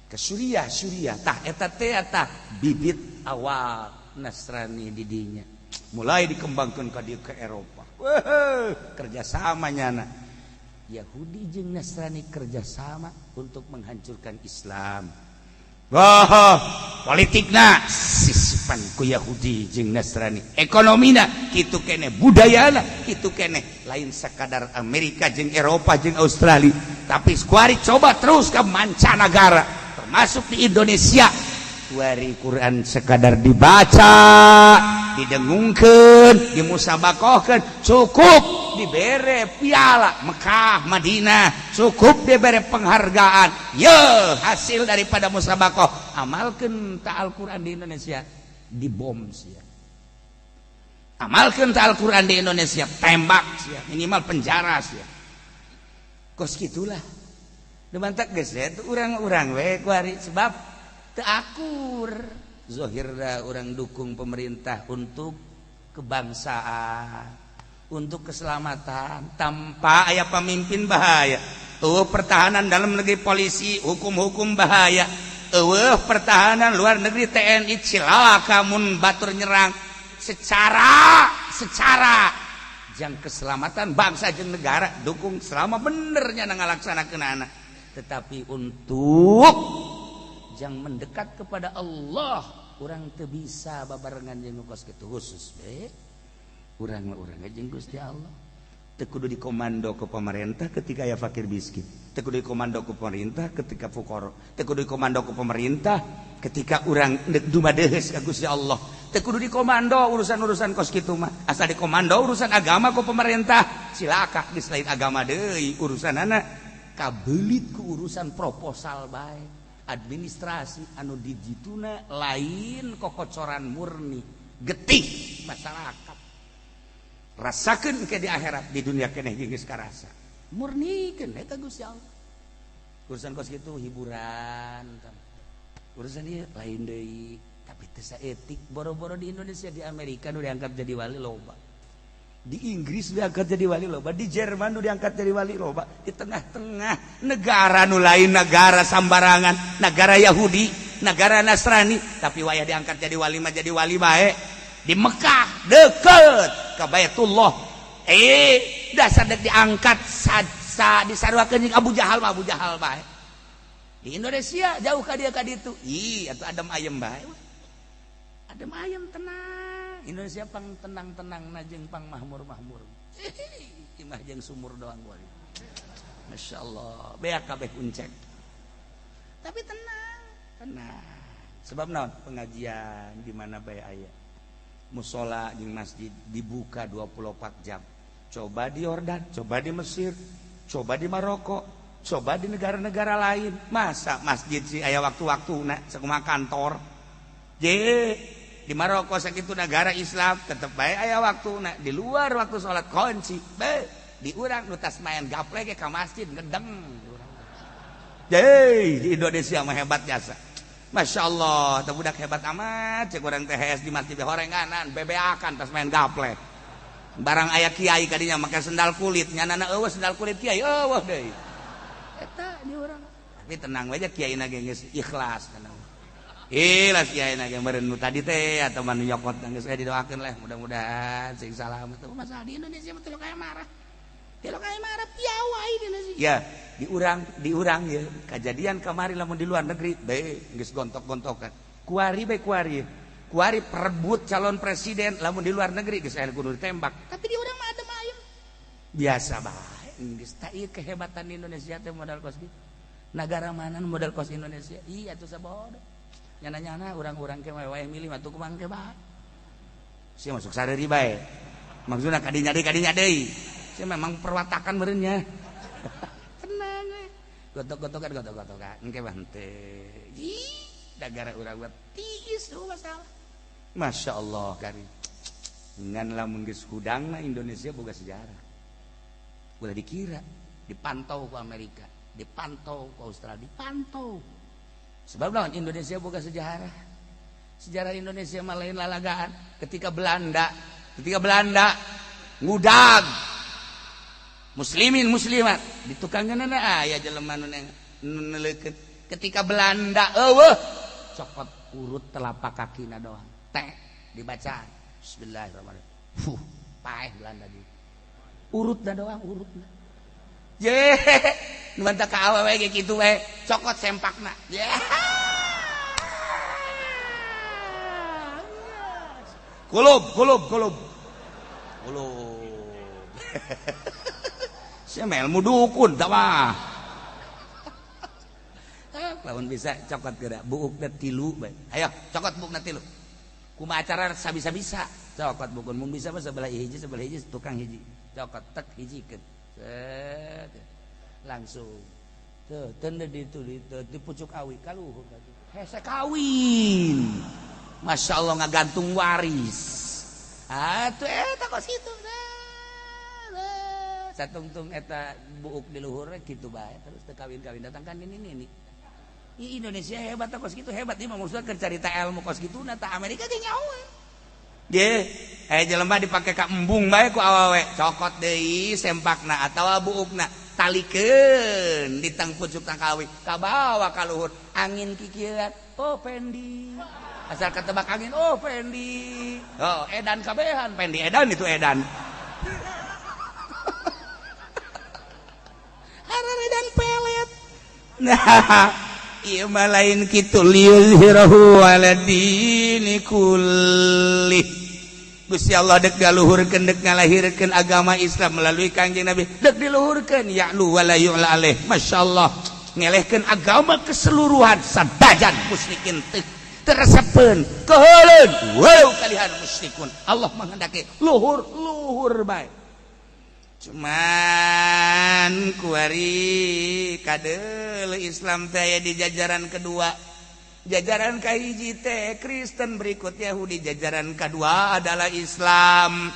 ke Suriah. Suriah tah eta teh tah bibit awal Nasrani didinya mulai dikembangkan ka dieu ke Eropa. Wah, kerjasama nyana Yahudi jeung Nasrani kerjasama untuk menghancurkan Islam. Wah, politikna sisipan ku Yahudi jeung Nasrani, ekonomina kitu kene, budayana kitu kene, lain sekadar Amerika jeung Eropa jeung Australia, tapi kuari coba terus ke mancanagara termasuk di Indonesia. Kuari Quran sekadar dibaca, didengungkeun, dimusabakohkeun, cukup. Cukup dibere piala Mekah Madinah, cukup dibere penghargaan. Ye, hasil daripada musabaqah amalkeun ta Al-Qur'an di Indonesia dibom sia. Amalkeun ta Al-Qur'an di Indonesia tembak sia, minimal penjara sia. Kos gitulah. Dumantak geus urang-urang we kuari sebab teu akur. Zohirna urang dukung pemerintah untuk kebangsaan, untuk keselamatan, tanpa aya pemimpin bahaya. Eueuh pertahanan dalam negeri polisi, hukum-hukum bahaya. Eueuh pertahanan luar negeri TNI cilaka mun batur nyerang secara secara jang keselamatan bangsa jeung negara dukung selama benernya ngalaksanakeun anak. Tetapi untuk jang mendekat kepada Allah urang teu bisa babarengan jeung kos kitu khusus be. Urang mah urang jeung Gusti Allah. Teu kudu dikomando ke pemerintah ketika aya fakir miskin. Teu kudu dikomando ke pemerintah ketika fuqara. Teu kudu dikomando ke pemerintah ketika urang dumadeheus ka Gusti Allah. Teu kudu dikomando urusan-urusan kos kitu mah. Asal dikomando urusan agama ku pemerintah, cilaka geus lain agama deui urusanana kabelit ku urusan proposal bae. Administrasi anu di dituna lain kokocoran murni getih masyarakat. Rasakeun ke di akhirat, di dunia keneh geus karasa. Murnikeun eta Gusti Allah. Urusan kos kitu hiburan. Urusan ieu lain deui, tapi teu saeutik boro-boro di Indonesia, di Amerika nu diangkat jadi wali loba. Di Inggris diangkat jadi wali loba, di Jerman nu diangkat jadi wali loba, di tengah-tengah negara nu lain negara sambarangan, negara Yahudi, negara Nasrani, tapi wayah diangkat jadi wali mah jadi wali bae. Di Mekah deket ke Baitullah. Dasar dek diangkat sa disaruakeun jeung Abu Jahal mah Abu Jahal bae. Di Indonesia jauh ka dia ka ditu. Ih, atuh adem ayem bae. Adem ayem tenang. Indonesia pang tenang-tenang na jeung pang mahmur-mahmur. Imah jeung sumur doang gua. Masya Allah, beak kabeh uncek. Tapi tenang, tenang. Sebab naon? Pengajian di mana bae aya. Musola jeung masjid dibuka 24 jam. Coba di Yordan, coba di Mesir, coba di Maroko, coba di negara-negara lain. Masa masjid sih aya waktu-waktu na sakumaha kantor. Je, di Maroko sakitu negara Islam tetep bae aya waktuna di luar waktu salat kunci. Be, di urang nu tas main gaplek ka masjid ngedeng. Ye, di Indonesia mah hebat jasa. Masya Allah, teu budak hebat amat, cek urang teh di masjid horenganan, bebeakan tas main gaplek. Barang aya kiai kadinya make sendal kulit, nyanana eueuh sendal kulit kiai eueuh deui. Eta di urang. Tapi tenang aja kiai na ge geus ikhlas tenang. Ikhlas kiai na ge meureun nu tadi teh atau manu nyokot geus didoakeun lah mudah-mudahan sing salamet. Masalah di Indonesia mah teu kaya marah. Teu kaya marah piawai di Indonesia. Ya, diurang ya kejadian kemarin lamun di luar negeri be geus gontok-gontokan. Kuari be kuari. Kuari perebut calon presiden lamun di luar negeri geus aya kudu ditembak. Tapi di urang mah adem ayem. Biasa bae geus tah ieu kehebatan di Indonesia teh modal kos kitu. Negara mana nu modal kos Indonesia? Iya atuh sabodo. Nyana-nyana urang-urang ke wae milih mah tuh kumang ke bae. Sia masuk sareuri bae. Maksudna kadinya deui. Sia memang perwatakan meureun. Tenang we. Gotok-gotokan gotok-gotokan engke mah henteu. Ih, negara urang mah tiis tuh masalah. Masya Allah kari. Ngan lamun geus hudangna Indonesia boga sejarah. Ulah dikira dipantau ku Amerika, dipantau ku Australia, dipantau. Sebab lawan Indonesia boga sejarah. Sejarah Indonesia mah lain lalagaan. Ketika Belanda ngudag muslimin muslimat di tukangeunana aya jelema nu neleukeun. Ketika Belanda eueuh cokot urut telapak kakina doang. Teh dibaca Bismillahirrahmanirrahim. Fuh, paeh Belanda di. Urutna doang urutna. Ye, nu mantap ka awewe ge kitu we, cokot sempakna. Ye. Kulub, kulub, kulub. Kulub. Sia mah ilmu dukun tah mah. Lamun bisa cokot geura buukna tilu bae. Ayo cokot buukna tilu. Kumaha acara sabisa-bisa cokot bukun mun bisa mah sebelah hiji, sebelah hiji, tukang hiji cokot tek hijikeun. Set, langsung tuh tende di di pucuk awi kaluhur hese kawin. Masya Allah, ngagantung waris atuh eta kos kitu. Satungtung eta buuk di luhur kitu bae terus teu kawin-kawin, datang kan ini ini. Ih, Indonesia hebat kos kitu, hebat. Ieu mah maksudna keur carita ilmu kos kitu na. Ta Amerika ge nyaho ge jelema dipake ka embung bae ku awewe, cokot deui sempakna atawa buukna, talikeun di tang pucuk tangkawi, kabawa ka luhur angin kikieuan. Oh, Fendi, asal ketebak angin, oh Fendi, oh edan kabehan Fendi, edan itu edan edan pelet. Nah, ieu mah lain kitu. Liyuzhirahu ala dini kulli. Gusti Allah dek galuhurkeun, dek ngalahirkeun agama Islam melalui Kangjeng Nabi, dek diluhurkeun, ya'lu wala yu'la alaih. Masyaallah, ngelehkeun agama keseluruhan sadajan musyrikin teu teresepeun keheuleun walau kalihan musyrikun. Allah menghendaki luhur luhur bae, cuman kuari kadeul Islam teh di jajaran kedua. Jajaran kahiji teh Kristen, berikut Yahudi, jajaran kedua adalah Islam.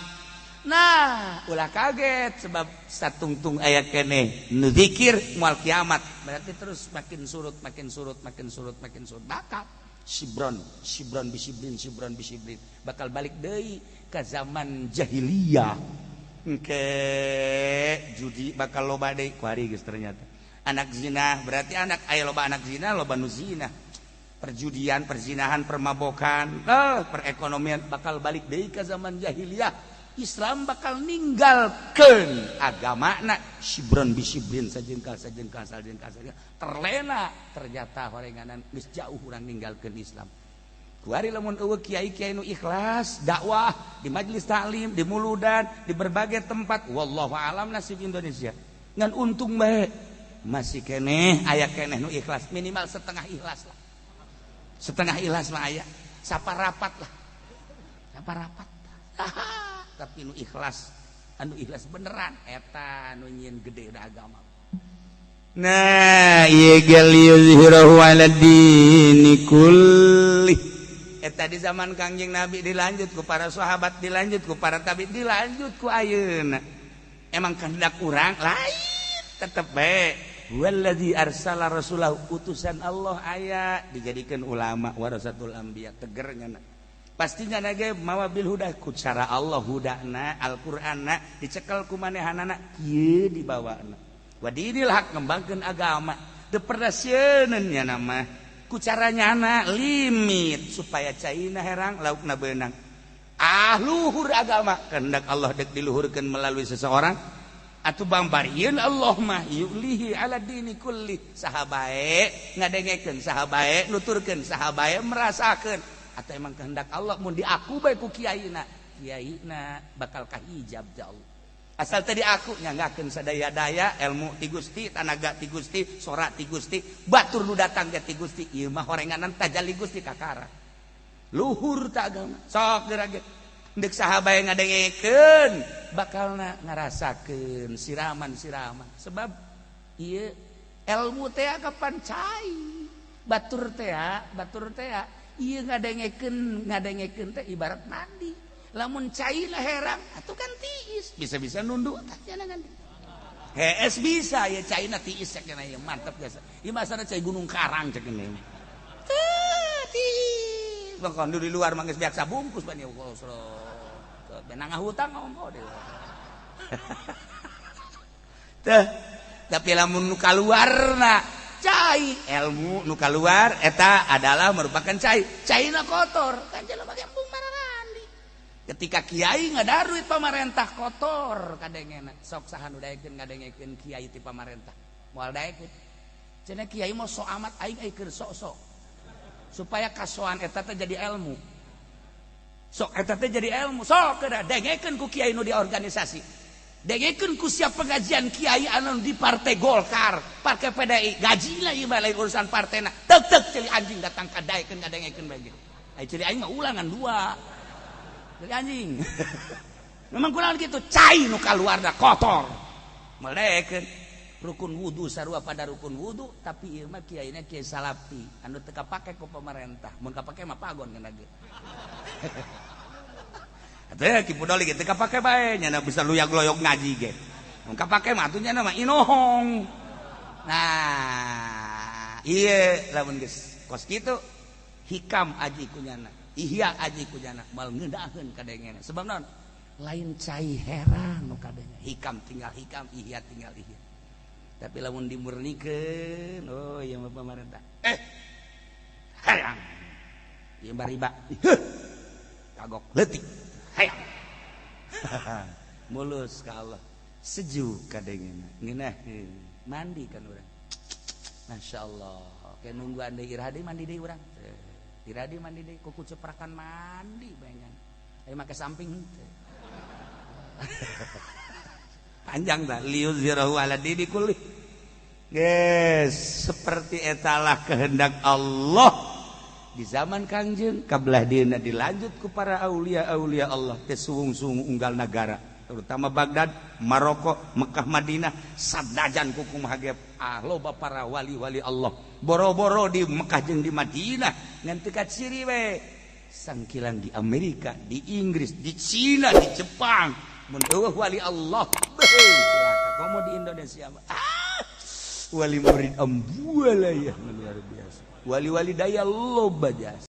Nah, ulah kaget, sebab satungtung aya keneh nu zikir moal kiamat, berarti terus makin surut, makin surut, makin surut, makin surut, bakal sibron sibron bisibrin sibron bisibrin, bakal balik deui ke zaman jahiliyah. Engke judi bakal loba deui kuari geus. Ternyata anak zina, berarti anak aya loba anak zina, loba nu zina, perjudian, perzinahan, permabokan, perekonomian bakal balik deui ke zaman jahiliyah. Islam bakal ninggalkeun agamana sibron bisibrin, sajengkal sajengkal sajengkal sajengkal, terlena. Ternyata horenganan geus jauh urang ninggalkeun Islam kuari. Lamun eueuh kiai-kiai nu ikhlas dakwah di majelis taklim, di muludan, di berbagai tempat, wallahu alam nasib Indonesia. Ngan untung bae masih keneh aya keneh nu ikhlas, minimal setengah ikhlas lah, setengah ikhlas mah aya, saparapat lah, saparapat. Tapi nu ikhlas, anu ikhlas beneran eta nu nyieun gede udah agama. Nah, ieu ge liyuzhirahu ala dini kulli. Eta di zaman Kangjeng Nabi, dilanjut ku para sahabat, dilanjut ku para tabi, dilanjut ku ayeuna. Emang kehendak urang lain, tetep bae wallazi arsala rasulahu, utusan Allah aya dijadikan ulama warasatul anbiya, tegernya pastinya nage mawa bil huda, ku cara Allah, hudana Al-Qur'anna dicekel ku manehanana kieu dibawana, wa dinil haq, ngembangkeun agama teu pernah sieun nya nama ku caranya na limit supaya caina herang, laukna beunang. Ah, luhur agama, kehendak Allah dek diluhurkeun melalui seseorang atau bambarieun. Allah mah yulihi ala dini kulli, saha bae ngadengekeun, saha bae nuturkeun, saha bae merasakeun. Atau emang kehendak Allah mun diaku bae ku kiaina, kiaina bakal kahijab ja Allah, asal tadi aku nyanggakeun sadaya-daya ilmu ti Gusti, tanaga ti Gusti, sora ti Gusti, batur nu datang ge ti Gusti. Ieu mah horenganan tajalli Gusti kakara luhur tak agama. Sok geura ge ndek saha bae ngadengekeun bakalna ngarasakeun siraman-siraman, sebab ieu ilmu teh kapan cai batur teh, batur teh ieu ngadengekeun, ngadengekeun teh ibarat mandi. Lamun caina herang atuh kan tiis, bisa-bisa nunduk tah jangan hees bisa ya caina tiis cek ya mantap biasa. Ieu masana cai Gunung Karang cek ini teh tiis. Bang di luar mah geus biasa bungkus ban ieu benang hutang ngomong deh teh. Tapi lamun nu kaluarna cai ilmu nu kaluar eta adalah merupakan cai, caina kotor kan jelema ge embung mararandi. Ketika kiai ngadaruit pamarentah kotor kadengena, sok saha nu daekeun ngadengekeun kiai ti pamarentah? Moal daekeun. Cenah kiai mah sok amat, aing ai keur sok-sok supaya kasoan eta teh jadi ilmu. Sok eta teh jadi ilmu, sok kedah dengekeun ku kiai nu di organisasi, dengekeun ku siap pengajian kiai anu di Partai Golkar, Partai PDI, gajina ieu mah lain urusan partena. Tek tek celi anjing datang ka daekeun ngadengekeun bae. Ai ciri aing mah ulangan dua. Jadi anjing. Memang kurang gitu, cai nu kaluarna kotor. Melekeun rukun wudu sarua pada rukun wudu, tapi ieu mah kiaina kiai salafi anu teu kapake ku pemerintah. Mun kapake mah pagon kana ge. Atuh Ki Pudoli ge teu kapake bae, nya bisa luyag-loyog ngaji ge. Mun kapake mah atuh nya mah inohong. Nah, ieu lamun geus kos kitu hikam aji kunyana, ihya aji kunyana, mal ngeunaheun kadengena. Sebab naon? Lain cai herang nu kadenge. Hikam tinggal hikam, ihya tinggal ihya. Tapi lamun dimurnikeun, oh ieu mah pamarentah. Hayang. Ieu bariba. Kagok leutik. Hayang. Mulus ka Allah. Sejuk kadengena. Ngeunaheun. Mandi kan urang. Masya Allah. Kayak nungguan deui iraha deui mandi deui urang. Iraha deui mandi deui kuku ceprakan mandi bayangan. Ayo make samping henteu. Panjang dah liyuzhirahu ala dini kulli. Yes, seperti etalah kehendak Allah di zaman Kangjeng kabelah dieuna dilanjut ku para aulia-aulia Allah teh suwung-suwung unggal nagara, terutama Baghdad, Maroko, Mekah, Madinah, sadajan kukumaha ge loba para wali-wali Allah. Boro-boro di Mekah jeung di Madinah ngan teu kaciri we. Sangkilang di Amerika, di Inggris, di Cina, di Jepang, mun eueuh wali Allah, beuh cilaka. Komo di Indonesia mah. Wali murid ambualaya luar biasa. Wali-wali daya loba jasa.